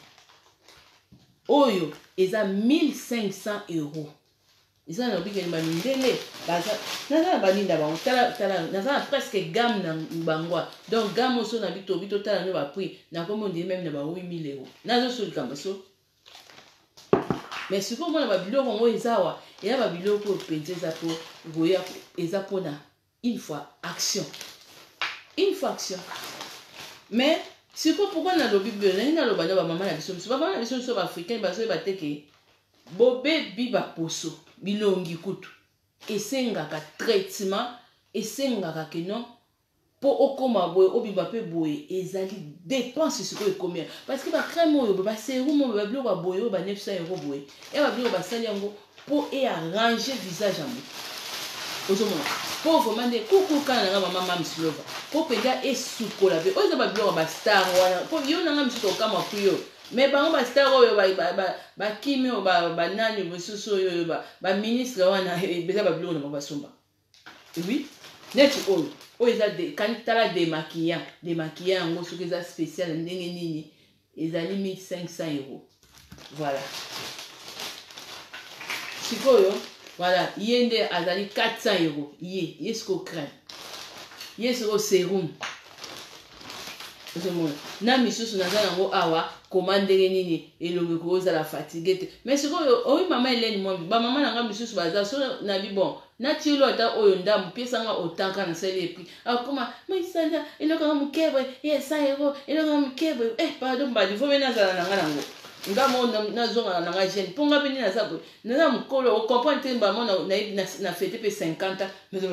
Oyo eza 1500 euro. Eza na lobikeli bamindele, naza na banini na bango, tala tala, naza na presque gamme na bango. Donc gamme oso na bitobi, totala no baprix, nakomi ondire même na ba 8000 euro. Nazoso likambo so, mais sikoyo omona babiloko yango eza awa, eza babiloko oyo mpenza eza mpo koya, eza mpona une fois action, une fois action. Mais sikoyo pourquoi nalobi boye? Nangi naloba na bamama na biso mosusu, bamama na biso mosusu baafricaine bazoyeba te ke bobebi baposo, bilongi kutu esengaka traitement, esengaka ke non. Mpo okoma boye, obima mpe boye, ezali dépense. Sikoyo ekomi parce que bacrème oyo, basérum oyo, babiloko ya boye oyo ba 900 € boye, ya babiloko basali yango mpo earrange visage ya moto. Ozomona, mpo vraiment nde kuku kana nanga mama Mamslova, mpo mpenza esukola mpe oyo eza babiloko ya bastar wana. Mpo yo nanga misusu okama ku yo, mais bango bastar oyo bakimi oyo, banani mosusu oyo, baministre wana, eza babiloko na bango basomba. Oui, neti oyo oyo eza kani, tala, démaquillant. Démaquillant yango soki eza spécial ndenge nini, ezali 1500 €. Voilà, sikoyo voilà, ye nde azali 400 €. Ye sikoyo crème, ye sikoyo sérum. Ozomona na misusu naza nango awa. Koma ndenge nini elongi kozala fatigué te? Mais sikoyo oyi mama Elene Mwambi, bamama na nga misusu baza so nabi bon, natielo ata oyo ndambu, piesanga otaka nasali. Et puis akoma maisanda eloko yanga moke boye ye 100 €, eloko yanga moke boye. Eh, pardon, mbadi vomi nazala na nga nango, nga mo nazongaka na nga jeune, mpo nga mpe nde naza boye, naza mokolo. Ocomprendre te, bamo na fête mpe 50 ans,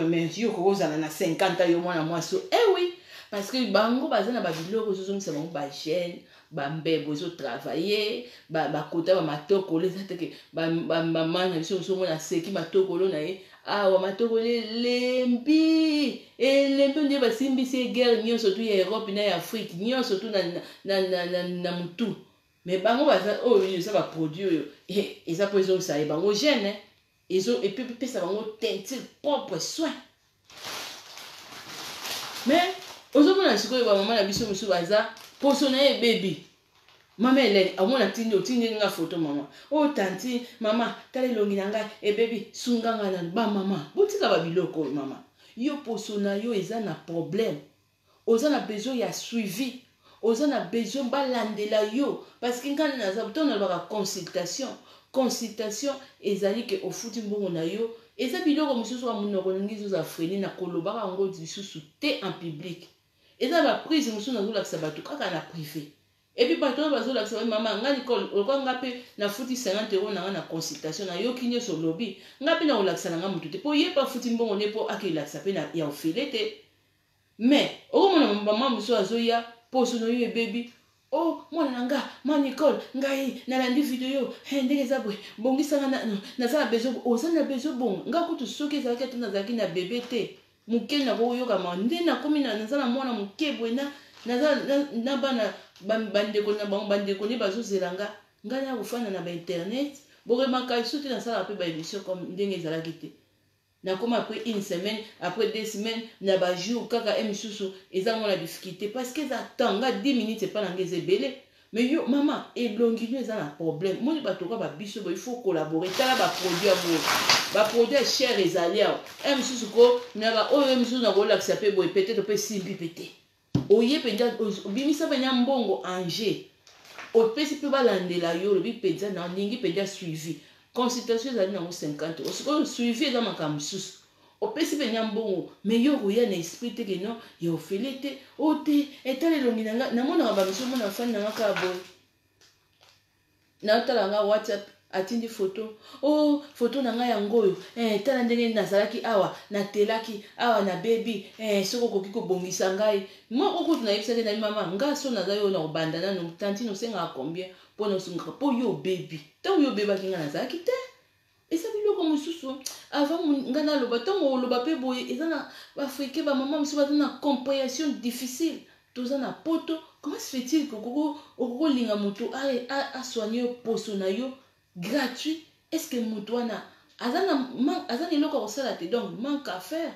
mais yo kokozala na 50 ans, yo mwana mwasi? Eh oui, parce que bango baza na babiloko ezozongisa bango bajeune, bambebo ezotravaille, bakota bamatokolo. Eza teke bamama na biso mosu omona aseki matokolo na ye awa, matokolo elembi elembi, nde basimbisi ye guerre nyonso tu ya Europe na ya Afrique nyonso tu na mutu. Mais bango baza oyo eza baproduit oyo eza mpo ezongisa ye bango jeune, epesa bango teinture propre, soin. Mais ozomona sikoyo bamama na biso mosusu baza poso na ye ebebi. Mama Elene amona tindi, otindeli nga foto, mama oyo, tanti, mama, tala elongi na ngai ebebi, sunga ngai nanu. Bamama, botika babiloko oyo. Mama, yo poso na yo eza na problème, oza na besoin ya suivi, oza na besoin balandela yo, parce que ngai naza ntango nalobaka consultation. Consultation ezali ke ofuti mbongo na yo. Eza biloko mosusu ya monoko olingi ezozala freine na kolobaka yango lisusu te en public. Eza baprise mosusu nazolakisa bato kaka na privé. Et puis bato oyo bazolakisa ba mama nga Nicole, lokwa nga mpe nafuti 50 € na nga na consultation, nayoki nyonso olobi, nga mpe nakolakisa na nga motu te, mpo ye mpe afuti mbongo nde mpo akelakisa mpe ya ofele te. Mais okomona mama mosusu azoya, poso na yo ebebi, o oh, mwana na nga ma Nicole, ngai nalandi video, hey, ndenge eza boye, bongisanga, naza na besoin. Oza na besoin bongo. Nga kutu soki ezalaki ata nazalaki na bebe te moke, nakoyokama nde nakomi naza na mwana moke boye, naza na bana, bandeko na bango, bandeko nde bazozela nga, ngai na kofanda na bainternet boremaka lisusu te. Nasalaka mpe baémission comme ndenge ezalaki te. Nakoma après une semaine, après 2 semaines, na bajour kaka e misusu eza ngo na difficulté, parce que eza temps nga 10 minutes epa na nga eza ebele. Mais yo mama, elongi no eza na problème, moni bato ka babiso boye, il faut collaborer. Tala baproduit ya boye, baproduit ya cher ezali awa. E misusu ko na baoyo misusu nakolakisa mpe boye, peut-être mpe simbi mpe te. Oye mpenza, obimisa mpenza mbongo ange, opesi mpe balandela yo, olobi mpenza nalingi mpenza suivi. Consultation ezali nango 50. Sikoyo suivi eza makambo mosusu. Opesi mpenza mbongo, mais yo okoya na esprit te ke non, ya ofele te, o te, etala elongi na nga. Namonaka bamisu, omona fani na nga kaka boye, naotala nga WhatsApp, atindi foto o oh, foto na ngai yango oyo, eh, tala ndenge nazalaki awa, natelaki awa, nabebi, eh, soki okoki kobongisa ngai moko. Kutu nayebisaki na mama nga so naza yo na kobanda nano, tantine, osengaka combien mpo na osungaka mpo yo obebi? Ntango yo obebaki, ngai nazalaki te. Eza biloko mosusu avant ngai naloba. Ntango oloba mpe boye, eza na baafricain, bamama mosusu baza na compréhension difficile. Toza na poto, comment se fait-il okoki kolinga moto asoigne yo poso na yo gratuit? Est ce que moto wana aza na eloko ya kosala te? Donc manque à faire,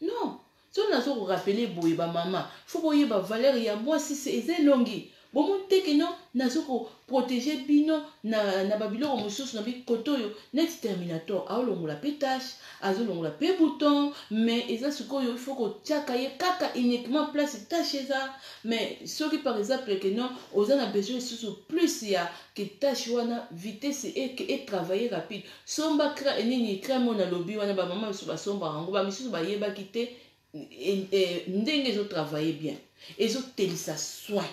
non. Soki nazo korappeler boye, bamama, faut boyeba valeur ya mwasi eza elongi. Bomoni te ke non, nazo koprotéger bino na babiloko mosusu na bikoto oyo neti Terminator aolongola mpe tache, azolongola mpe bouton. Mais eza sikoyo il faut kotiaka ye kaka uniquement place tache eza. Mais soki par exemple ke non, oza na besoin lisusu plus ya ke tache wana vitesse etravaille rapide, somba nini, crème oyo nalobi wana. Bamama mosusu basombaka yango, bamisusu bayebaki te ndenge ezotravaille bien, ezotelisa soin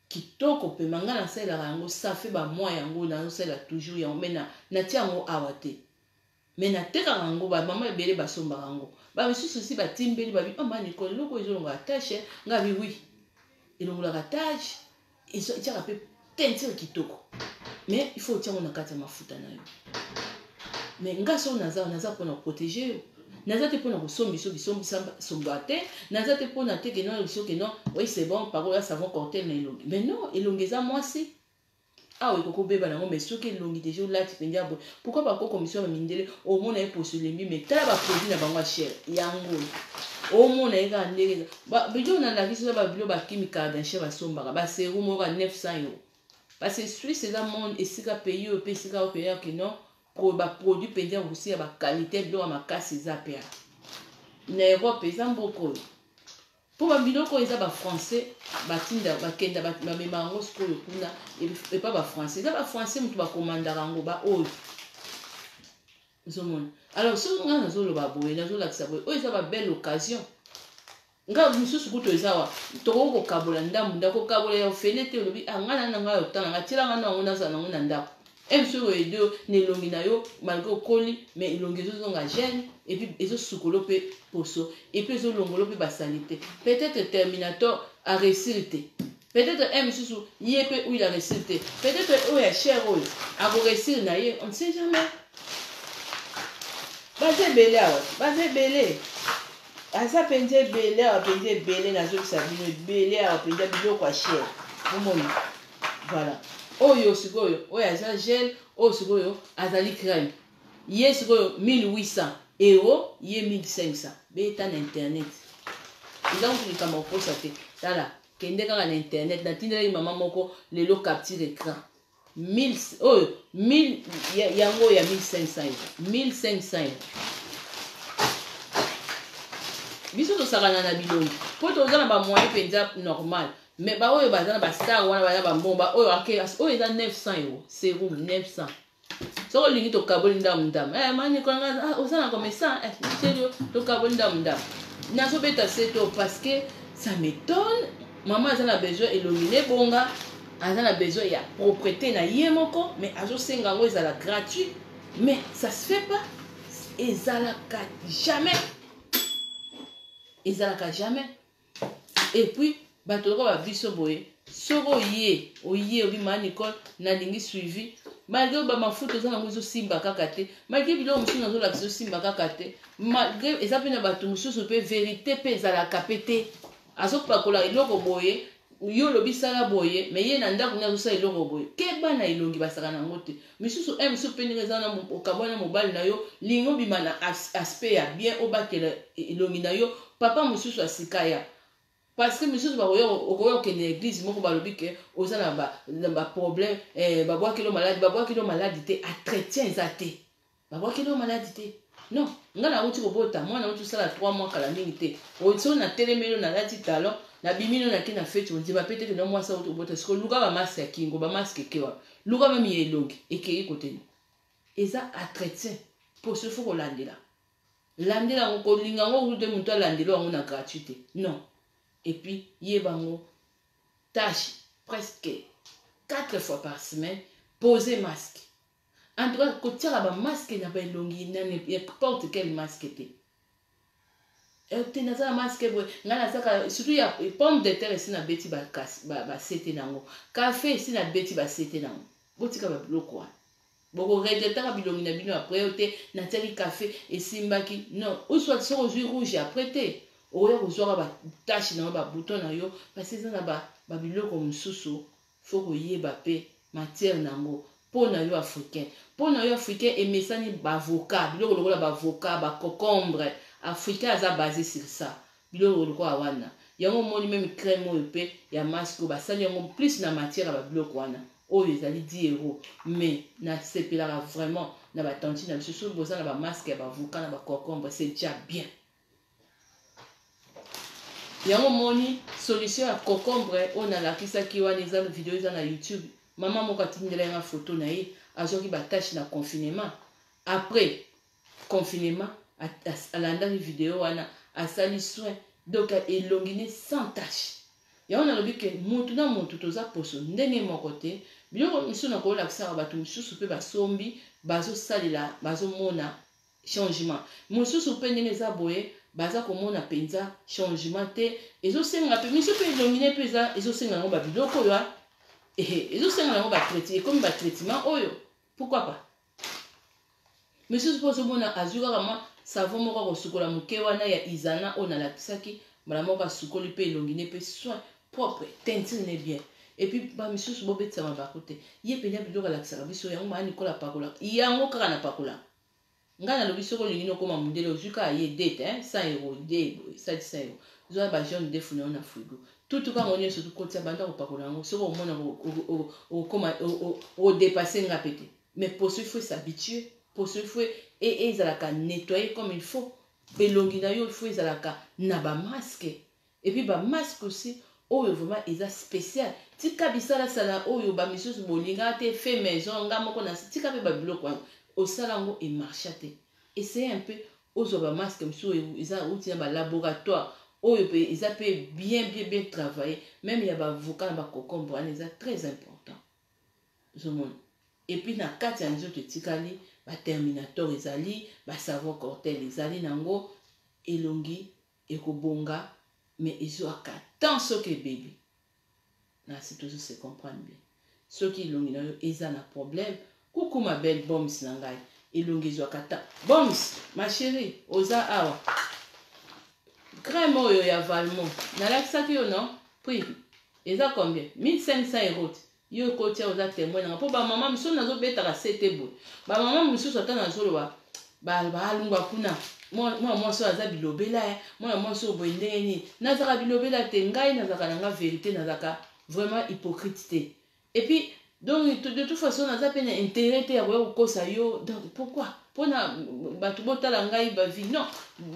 kitoko mpema. Ngai nasalelaka yango, ça fait bamois yango nazosalela toujours yango, mais natia yango awa te. Mais natekaka yango, bamama ebele basombaka yango, bamisusu si batimbeli babi: "Oh, ma Nicole, eloko oyo ezolongaka tache?" Nga bi: "Oui, elongolaka tache, etiaka mpe teinture kitoko, mais il faut otiango na kati ya mafuta na yo." Mais nga so naza mpona protéger yo, naza te mpona kosomba bisombisomba te, naza te mpona te que non, biso que non, oui, c'est bon, parole ya savon cortel na elongi. Mais non, elongi eza mwasi awa, ekoki obeba nango. Mais soki elongi déjà olati mpenza boye, pourquoi bakoko miso ya bamindele omona ye poso elembi? Mais tala baproduit na bango ya cher, yango omona ye kaka ndenge biloko nalakisi eza babilo. Bakimi Kardashian basombaka basérum moko ya 900 €, parce que Suisse eza monde esika, pays oyo mpe esika oyo mpenza que non, baproduit mpenza ya kosia baqualité, biloko ya makasi eza mpe na Europe. Eza mboka oyo mpo babiloko oyo eza bafrançais batinda, bakenda, bamema yango sikoyo kuna epa bafrançais. Eza bafrançais moto bakomandaka yango, baoyo ozomona. Alors soki ngai nazoloba boye, nazolakisa boye, oyo eza babelle occasion. Nga mosusu kutu eza wa tokoki kokabola ndambu ndako, kokabola ya ofele te. Olobi: "Ah, ngai na ngai otanga, ngai tiela ngai nango, nazala nango na ndako." Soki oede na elongi na yo, malgré okoli, mais elongi ezozonga jeune, et puis ezosukolo mpe poso, et puis ezolongolo mpe basaleté. Peut-être Terminator aréussir te, peut-être un mosusu ye mpe oyo aréussir te, peut-être oyo ya cher oyo akoréussir na ye, on ne sait jamais. Baza ebele awa, baza ebele, aza mpenza ebele awa, mpenza ebele. Nazokisa bino ebele awa mpenza, biloko ya cher omoni. Voilà, oyo sikoyo, oyo aza gel, oyo sikoyo azali crème. Ye sikoyo 1800 €, ye 1500. Beta na internet, eza kutu likambo kokosa te. Tala, kende kaka na internet. Natindelaki mama moko lelo capture écran. Oyo 1000, yango oyo ya 1500 €, 1500 €. Biso tosakana na bilongi mpo toza na bamoyen mpenza normal, mais baoyo baza na bastar wana, baza bambongo. Baoyo oyo eza 900 €, sérum 900. Soki olingi, tokaboli ndamu ndamu. Eh, manikonga oza na comme ça, eh, tokaboli ndamu ndamu. Nazobeta se to parce que ça m'étonne. Mama aza na besoin elongi nebonga, aza na besoin ya propreté na ye moko, mais azosenga yango ezala gratuit. Mais ça se fait pas, ezalaka jamais, ezalaka jamais. Et puis bato lokola babiso boye, soki oye, oye obima: "Nicole, nalingi suivi," malgré bamafuta oza nango ezosimba kaka te, malgré biloko mosusu nazolakisa ezosimba kaka te, malgré eza mpe na bato mosusu mpe vérité mpe ezalaka mpe te. Azopakola eloko boye, yo olobi sala boye, mais ye na ndako nde azosala eloko boye. Keba na elongi, basaka nango te. Misusu e misusu mpe ndenge eza, okabwana mobali na yo, lingi obima na aspect ya bien, obatela elongi na yo. Papa mosusu asika ya, parce que misusu bakoya, okoya kokende na église moko, balobi que oza na baproblème, eh, babwakeli maladi. Babwakeli maladi te, entretien eza te. Babwakeli maladi te, non. Ngai nauti kobota mwana, nauti kosala 3 mois kala mingi te. Soki natelemeli, nalati talon, nabimi no, nake na feti, ondima pe tete na mwasi auti kobota. Siko luka bamasque ya kingo, bamasque ekewa, luka mami ya elongi ekei koteni. Eza entretien, poso faut kolandela, landela yango, kolinga yango kutu te. Moto alandela yango na gratuité, non. Et puis yeba yango, tâche presque quatre fois par semaine, poser masque. En tout cas, kotiaka bamasque na baelongi, n'importe quel masque te. Te, naza na masque boye, ngai nazaka surtout ya pomme de terre, esi nabeti basete nango, café esi nabeti basete nango. Botika babiloko wana, bokoregretaka bilongi na bino après. Yo te, natiaki café, esimbaki, non. Soit soki ozwi rouge après te, okoya kozwaka batache na yo, babouton na yo, parce eza na babiloko mosusu. Faut koyeba mpe matière nango mpo na yo africain. Mpo na yo africain, emesani baavocat, biloko lokola baavocat, baconcombre. Africain aza basé sur ça, biloko lokola wana. Yango omoni même crème oyo mpe ya masque oyo, basali yango plus na matière ya babiloko wana. Oyo ezali 10 €. Mais nasepelaka vraiment na batantine na biso. Soki boza na bamasque ya baavocat na baconcombre, c'est déjà bien. Yango omoni solution ya concombre oyo nalakisaki wana, eza video, eza na YouTube. Mama moko atindela yanga foto na ye, azwaki batache na confinement. Après confinement, alandaki video wana, asali soin, donc elongi ne sans tache. Yango nalobi que motu na motu toza poso ndenge moko te. Biloko misusu nakolakisaka bato mosusu mpe basombi, bazosalela, bazomona. Changement mosusu mpe ndenge eza boye, baza komona mpenza changement te. Ezosenga mpe miso mpe elongi ne mpe eza ezosenga yango babiloko oyo, ezosenga yango batraite, ekomi batraitement oyo, pourquoi pas. Misusu mpo ozomona azwi kaka mwa savon moko akosukola moke wana ya Izana oyo nalakisaki mbala moko, asukoli mpe elongi ne mpe soin propre, teinture ne bien. Et puis bamisusu bobetisa mabaku te. Ye mpenza biloko alakisaka biso yango, maa Nikola apakolaka yango kaka na pakolaka. Ngai nalobi, soki olingi nokóma mondele, ozwi kaka ye dete 100 euro de esali 100 euro, zwa bajaune d'œuf na yo na frigo, tutuka yango nyonso, tukotisa, banda kopakola yango. Soki omona okóma okodépasser nga mpe te. Mais poso, il faut s'habituer. Poso, il faut ezalaka nettoyer comme il faut. Elongi na yo, il faut ezalaka na bamasque, et puis bamasque aussi oyo vraiment eza spécial. Tika bisalasala oyo bamisusu bolingaka te, fait maison, nga moko na tika mpe babiloko wana osala yango emarcha te. Essaye un peu ozwa bamasque mosusu eza uti na balaboratoire oyo mpe eza mpe bien bien bien travaillé, même ya baavocat na baconcombre wana, eza très important. Ozomona, et puis na kati ya nzoto etikali baterminator, ezali basavon cortel, ezali nango elongi ekobonga, mais ezwaka temps soki ebebi. Nasi tozose comprendre bien. Soki elongi na yo eza na problème, coucou ma belle Boms na ngai, elongi ezwaka temps. Boms ma chérie, oza awa, crème oyo ya Valmont nalakisaki yo, non, prix eza combien? 1500 euro. Yo ekotia, oza témoin nanga, mpo bamama mosusu nazobetaka se te boye. Bamama mosusu ata nazoloba, baalungwa kuna, mwana mwasi oyo aza bilobela, mwana mwasi oyo boye ndenge nini. Nazalaka bilobela te, ngai nazalaka na nga vérité, nazalaka vraiment hypocrite te. Et puis donc, de toute façon, naza mpe na intérêt te ya koya kokosa yo. Donc pourquoi mpona bato botala ngai bavi? Non,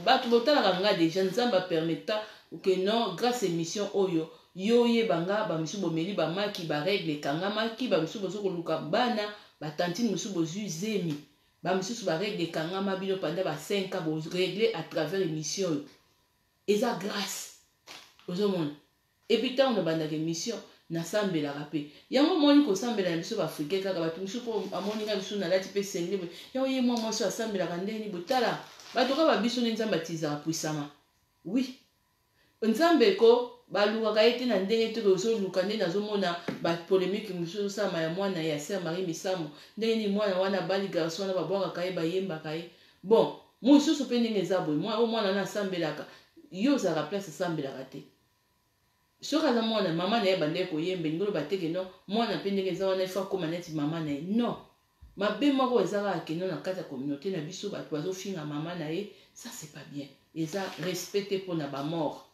bato botalaka ngai déjà, Nzambe apermettre que non, grâce émission oyo, yo oyeba nga. Bamisusu bomeli bamaki, barègle ekangamaki, bamisusu boza koluka bana, batantine mosusu bozwi zemi, bamisusu barègle ekangama bino pendant ba 5 ans, borègle à travers émission oyo, eza grâce. Ozomona, et puis ntango nabandaka émission, nasambelaka mpe yango. Omoni, kosambela na biso baafricain kaka, bato mosusu mpo amoni nga biso nalati mpe senglet boye, yango ye mwa mwasi oyo asambelaka ndenge nini? Botala bato kaka babiso nde Nzambe atizaka puissama. Oui, Nzambe ko balukaka ye te na ndenge te ozoluka. Nde nazomona bapolémique mosusu osalama ya mwana ya sœur Marie Misamu, ndenge nini mwana wana abali garçon wana, babwakaka ye, bayembaka ye. Bon, mosusu mpe ndenge eza boye, oyo mwana wana asambelaka, yo ozalaka place asambelaka te. Soki aza mwana mama na ye bandeki koyemba, elingi oloba te que non, mwana mpe ndenge eza wana, ifo akóma neti mama na ye. Non, mabe moko eza kaka que non, na kati ya communauté na biso, bato bazofinga mama na ye, ça c'est pas bien, eza respect te mpona bamort.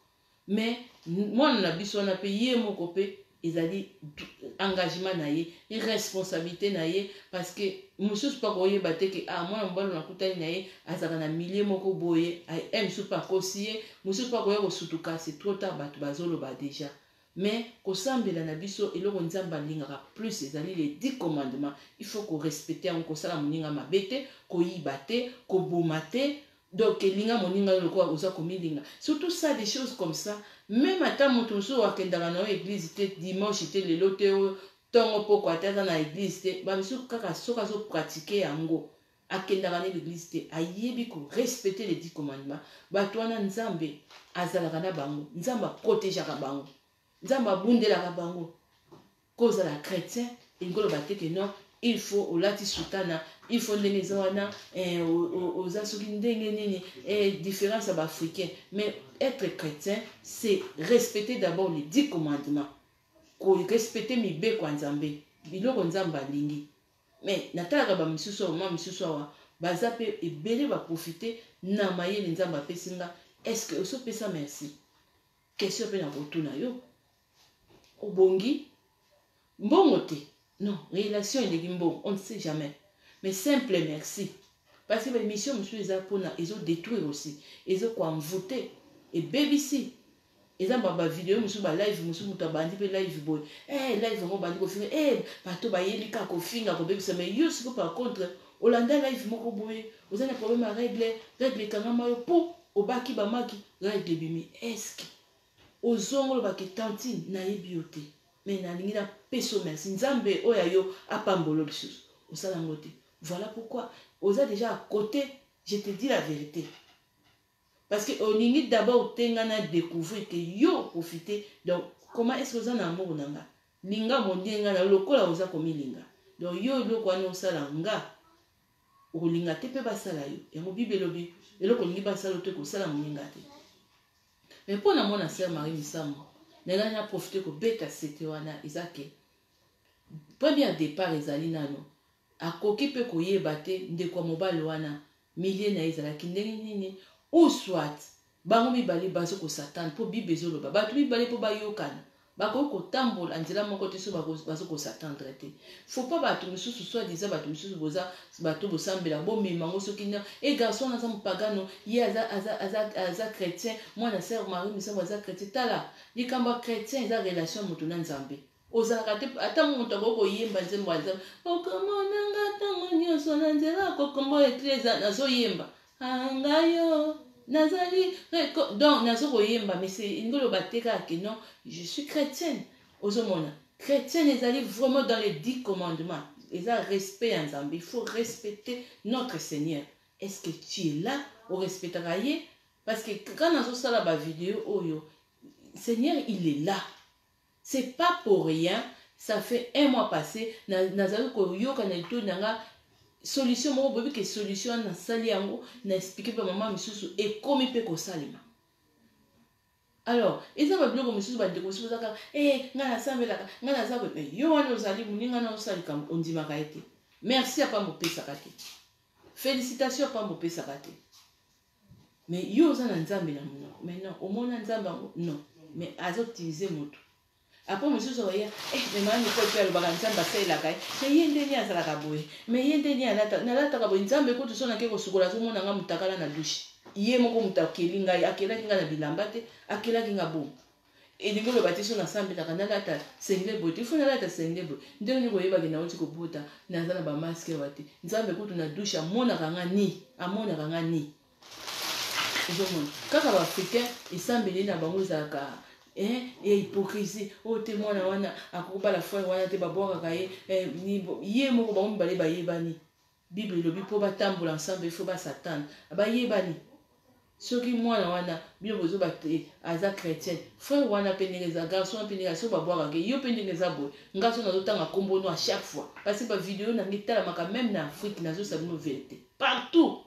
Mais mwana na biso wana mpe, ye moko mpe ezali engagement na ye, responsabilité na ye, parce que mosusu mpe akoyeba te que ah, mwana mobali nakutani na ye azalaka na milieu moko boye. E mosusu mpe akosi ye, mosusu mpe akoya kosutuka, c'est trop tard, bato bazoloba déjà. Mais kosambela na biso, eloko Nzambe alingaka plus ezali les 10 commandements. Il faut korespecter yango: kosala moninga mabe te, koyiba te, koboma te. Donc elinga moninga yo lokola oza komilinga. Surtout ça, des choses comme ça. Même ata moto mosusu akendaka na yo église te, dimanche te, lelo te, oyo ntongo poko ate aza na église te, bamisusu kaka soki azopratiquer yango, akendaka na l'église te, ayebi korespecter les 10 commandements, bato wana Nzambe azalaka na bango, Nzambe aprotégeaka bango, Nzambe abundelaka bango. Kozala chrétien elingi oloba te que non, il faut olati sutana, il faut ndenge eza wana, oza soki ndenge nini, différence ya baafricain. Mais être chrétien, c'est respecter d'abord les 10 commandements, korespecter mibeko ya Nzambe, biloko Nzambe alingi. Mais natalaka bamisusu awa, ma misusu awa baza mpe ebele, baprofite na mayele Nzambe apesi nga. Est ce que osopesa merci? Question mpe na kotuna yo, obongi mbongo te? Non, relation eleki mbongo, on ne sait jamais, mais simple merci, parce que baémission mosusu eza mpona ezodétruire aussi, ezokoenvoûter, ebebisi. Eza bavideo mosusu, balive mosusu, moto abandi mpe live boye, live yango obandi kofinga, bato bayeli kaka kofinga, kobebisa. Mais yo siko, par contre, olanda live moko boye, oza na problème ya règle, règle ekangama yo mpo obaki bamaki, règle ebimi, est-ce ozongo olobaki: "Tantine, nayebi yo te, mais nalingi napesa yo merci, Nzambe oyo ayo apambolo"? Lisusu osala yango te. Voilà pourquoi oza déjà à côté. Je te dis la vérité. Parce que olingi d'abord te nga na découvrir que yo profiter. Donc comment est-ce que oza na amour na nga? Linga moninga na lokola oza komilinga. Donc yo eloko wana osala nga okolinga te mpe basala yo. Yango Bible elobi eloko olingi basala yo te kosala moninga te. Mais mpo na mwana sœur Marie Misamu, nalingaki na profiter kobeta sete wana eza ke premier départ ezali nano akoki mpe koyeba te ndeko ya mobali wana milieu na ye ezalaki ndenge nini, ou soit bango mibale bazo kosatana, mpo Bible ezoloba bato mibale mpo bayokana bakoki kotambola nzela moko te so bazo kosatendre te. Faut pas bato mosusu, soit disant bato mosusu boza bato bosambela, bomema yango soki na e garçon wana aza mopagano, ye aza chrétien, mwana sœur Marie Misamu aza chrétien. Tala, likambo ya chrétien eza relation ya moto na Nzambe. Ozalaka te ata moto akoki koyemba nzembo ya Nzambe, okomonanga ntango nyonso na nzela kokombo eklesa, nazoyemba ngai yo nazali, donc nazo koyemba, mais c'est elingi oloba te kaka ke non, je suis chrétienne. Ozomona, chrétienne ezali vraiment dans les 10 commandements, eza respect ya Nzambe. Il faut respecter notre Seigneur. Est-ce que tu es là, orespectaka ye? Parce que quand nazosala bavideo oyo, Seigneur, il est là, c'est pas pour rien. Ça fait un mois passé, nazali koyoka na litoi na nga solution moko. Boyebi ke solution wana nasali yango, na expliquer mpe mama misusu, ekomi mpe kosalema. Alors eza babiloko mosusu, bandeko mosusu bazaka e ngai nasambelaka, ngai naza boye, mais yo wana ozali moninga na osala likambo, ondimaka ye te, merci apamba opesaka te, félicitation apamba opesaka te, mais yo oza na Nzambe na monoko. Mais non, omona Nzambe yango non, mais azoutiliser moto. Après mosusu oya eh, mais mama Nicole mpe alobaka Nzambe asalelaka ye, mais ye ndeni azalaka boye, mais ye ndeni nalataka boye. Nzambe kutu so nake kosukola, azomona nga motakala na douche. Ye moko moto akeli ngai, akelaki ngai na bilamba te, akelaki nga bongo. Elingi oloba te so nasambelaka nalata singlet boye te, ifo nalata singlet boye. Ndenge nini koyebaki nauti kobota, naza na bamasque awa te? Nzambe kutu na douche amonaka nga ni amonaka nga ni. Ozomona kaka baafricain, esambeli na bango ezalaka ya hypocrisie oyo te. Mwana wana akokobala frère wana te, babwakaka ye ye moko. Bango mibale bayebani. Bible elobi mpo batambola ensemble, ifo basatane bayebani. Soki mwana wana bino bozoba te aza chrétienne, frère wana mpe ndenge eza, garçon wana mpe ndenge, soki babwakaka yo mpe ndenge eza boye. Nga so nazotanga nkombo no à chaque fois, parce que bavideo na ngai etalamaka même na Afrique. Nazosala bino vérité, partout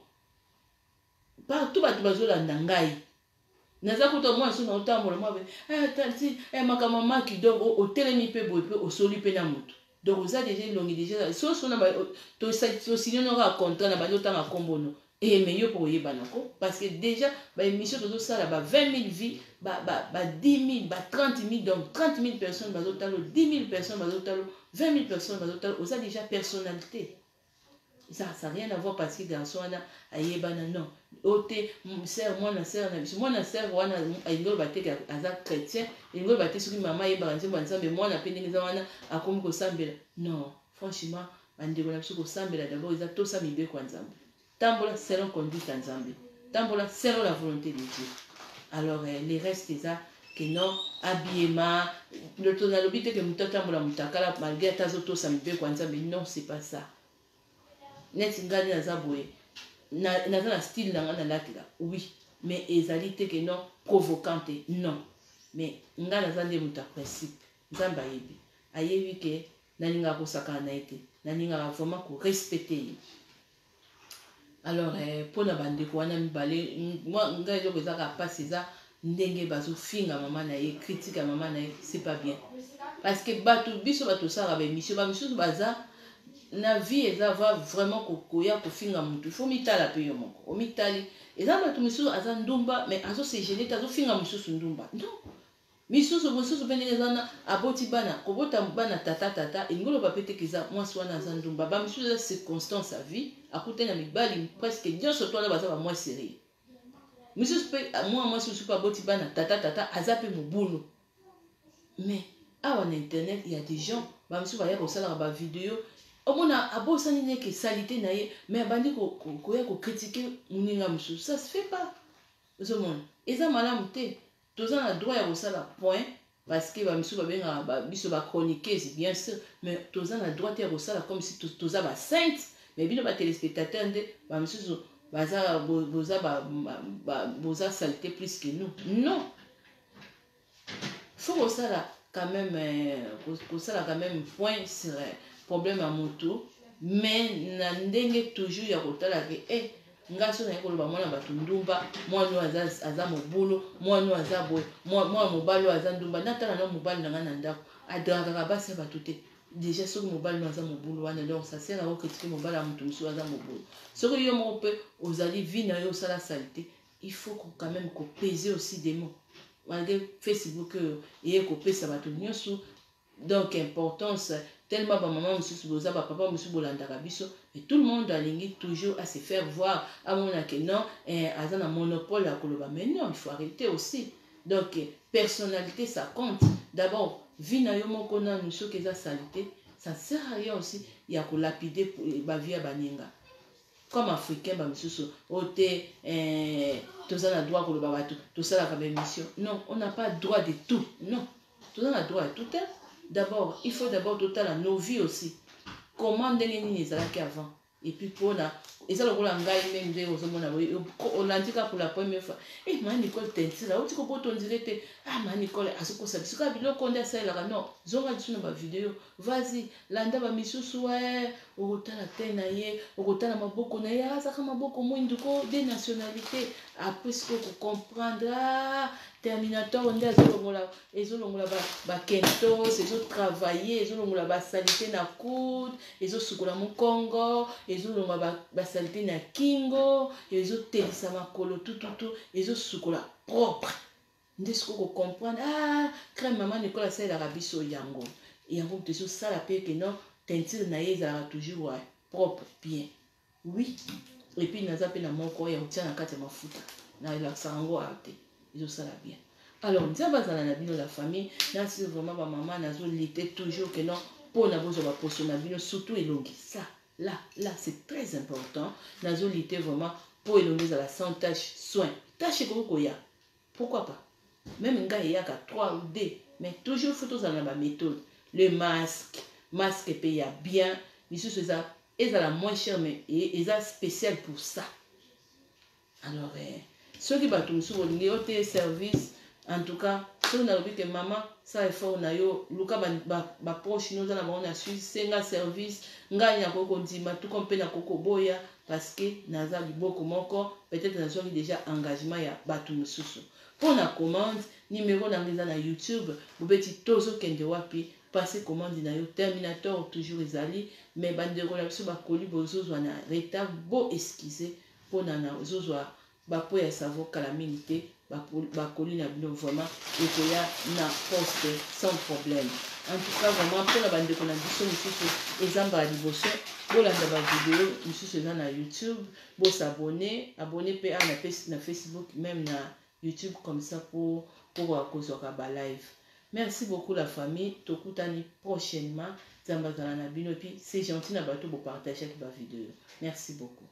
partout bato bazolanda ngai. Naza kuta mwana so naotambola mwa makambo maki, donc otelemi mpe boye mpe osoli mpe na moto, donc oza déjà elongi déjà soso na tosigner no kaka contrat na bandi otanga nkombo no e, mais yo mpo koyebana ko, parce que déjà baémission tozosala ba 20 000 vues, ba 10 000, ba 30 000, donc 30 000 personnes bazotala, 10 000 personnes bazotala, 20 000 personnes bazotala, oza déjà personnalité. Ça rien à voir parce que garçon wana ayebana non o te. Sœur, mwana sœur na biso, mwana sœur wana elingi oloba te aza chrétien, elingi oloba te soki mama ayebaka nzembo ya Nzambe, mwana mpe ndenge eza wana akomi kosambela. Non, franchement, bandeko na biso, kosambela d'abord eza tosa mibeko ya Nzambe, tambola selon conduite ya Nzambe, tambola selon la volonté de Dieu. Alors le reste eza ke non, habillement to nalobi te ke moto atambola motakala malgré ata azotosa mibeko ya Nzambe. Non, c'est pas ça. Neti ngai nde naza boye, naza na style na ngai nalatela, oui, mais ezali te ke non, provoquant te, non. Mais ngai naza nde moto ya principe. Nzambe ayebi, ayebi ke nalingaka kosakana na ye te, nalingaka vraiment korespecter ye. Alors mpona bandeko wana mibale, ngai eloko ezaka mpasi eza ndenge bazofinga mama na ye, critique ya mama na ye, c'est pas bien, parce que bato biso bato osalaka baémission, bamisusu baza na vie eza va vraiment koya kofinga motu. Faut mitala mpe yo moko omitali. Eza bato misusu aza ndumba, mais azose gêner te, azofinga mosusu ndumba. Non, misusu mosusu mpe ndenge eza na aboti bana, kobota bana tata tata elingi oloba mpe teke eza mwasi wana aza ndumba. Bamisusu eza circonstance ya vie, akutani na mibali. Presque nyonso to wana baza bamwa sérieux. Misusu mpe mwa mwasi mosusu mpe aboti bana tata tata, aza mpe mobulu. Mais awa na internet ya des gens, bamisusu baya kosalaka bavideo, omona abosani neke saleté na ye, mais abandi koya kocritiquer moninga mosusu. Ça se fait pas. Ozomona eza malamu te. Toza na droit ya kosala point, parce que bamisusu babengaka biso bachroniqueuse, bien sûr, mais toza na droit te ya kosala comme si toza basainte. Mais bino batéléspectateur nde bamisusu Baza boza ba, ba, boza saleté plus que nous. Non. Faut kosala quand même euh, kosala quand même point sur euh, problème ya motu mais na ndenge toujours ya kotala ke eh nga so naye koloba mwana bato ndumba mwana oyo aza, aza mobulu mwana oyo aza boye mwana mobali oyo aza ndumba natala na mobali na ngai na ndako adrakaka basi ya bato te deja soki mobali no aza mobulu wana donc ça sert à okritike mobali ya moto mosusu aza mobulu soki yo moko mpe ozali vie na yo osala salite il faut quand même kopese aussi des mots malgré facebook oyo eye kopesa bato nyonso donc importance tellement bamama mosusu boza bapapa mosusu bolandaka biso mais tout le monde alingi toujours à se faire voir amona ke non eh, aza na monopole ya koloba mais non il faut arrêter aussi donc personnalité ça compte d'abord vie na yo moko nanu soki eza salite ça sert à rien aussi ya kolapide bavie ya baninga comme africain bamisusu oyo te eh, toza na droit koloba bato tosalaka baémission non on n'a pas droit de tout non toza na droit ya tout te d'abord il faut d'abord totala nos vies aussi comment ndenge nini ezalaki avant et puis mpona eza lokola ngai meme nde ozomona boye olandi kaka pour la première fois e ma nicole tentila oti kobota ondire te ah ma nicole azokosa biso kaka biloko nde asalelaka non zonga lisu na bavideo vas-y landa bamisusu e okotala te na ye okotala maboko na ye azaka maboko mwindu ko de nationalité après sikoyo kocomprendre ah, terminator nde azolongola ezolongola bakentos ba ezotravaille ezolongola basalite na coude ezosukola mokongo ezolongola basalite ba na kingo ezotelisa makolo tututu ezosukola propre nde sikoyo kocomprendre ah crème mama nicole asalelaka biso yango yango moto ezosala mpe ke non teinture na ye ezalaka toujours propre bien oui epuis naza mpe na moko ya kotia na kati ya mafuta nalakisaka yango awa te ezosala bien alors nzambe azala na bino la famille nasi vraiment bamama nazolite toujours ke non mpo na bozwa baposo na bino surtout elongi ça là là c'est très important nazolite vraiment mpo elongi ezala sans tache soin tache ekoki koya pourquoi pas meme ngai eyaka 3 ou 2 mais toujours faut tozala na baméthode le masque masque mpe ya bien misusu eza ezala moins cher mais eza spécial pour ça alors eh, soki bato mosusu bolingi yo te service en tout cas soki nalobi ke mama sala effort na yo luka baproche ba, ba no oza na bango na suisse senga service ngai nakoki kondima tuko mpe nakoki koboya parce que naza liboko moko peut-être nazwaki déjà engagement ya bato mosusu mpo na commande numero na ngai eza na youtube bobeti tozokende wapi passe commande na yo terminator toujours ezali mais bandeko na biso bakoli bozozwa na retard bo excuse mpo na nazozwa bapo ya savon kala mingi te bakoli na bino vraiment ekoya na poste sans problème en tout cas vraiment mpona bandeko na biso mosusu eza mbala liboso bolanda bavideo mosusu eza na youtube bosabone abone mpe a na facebook meme na youtube comme ça mpo kokoka kozwaka balive merci beaucoup la famille tokutani prochainement nzambe azala na bino epuis c'est gentil na bato bopartageaki bavideo merci beaucoup.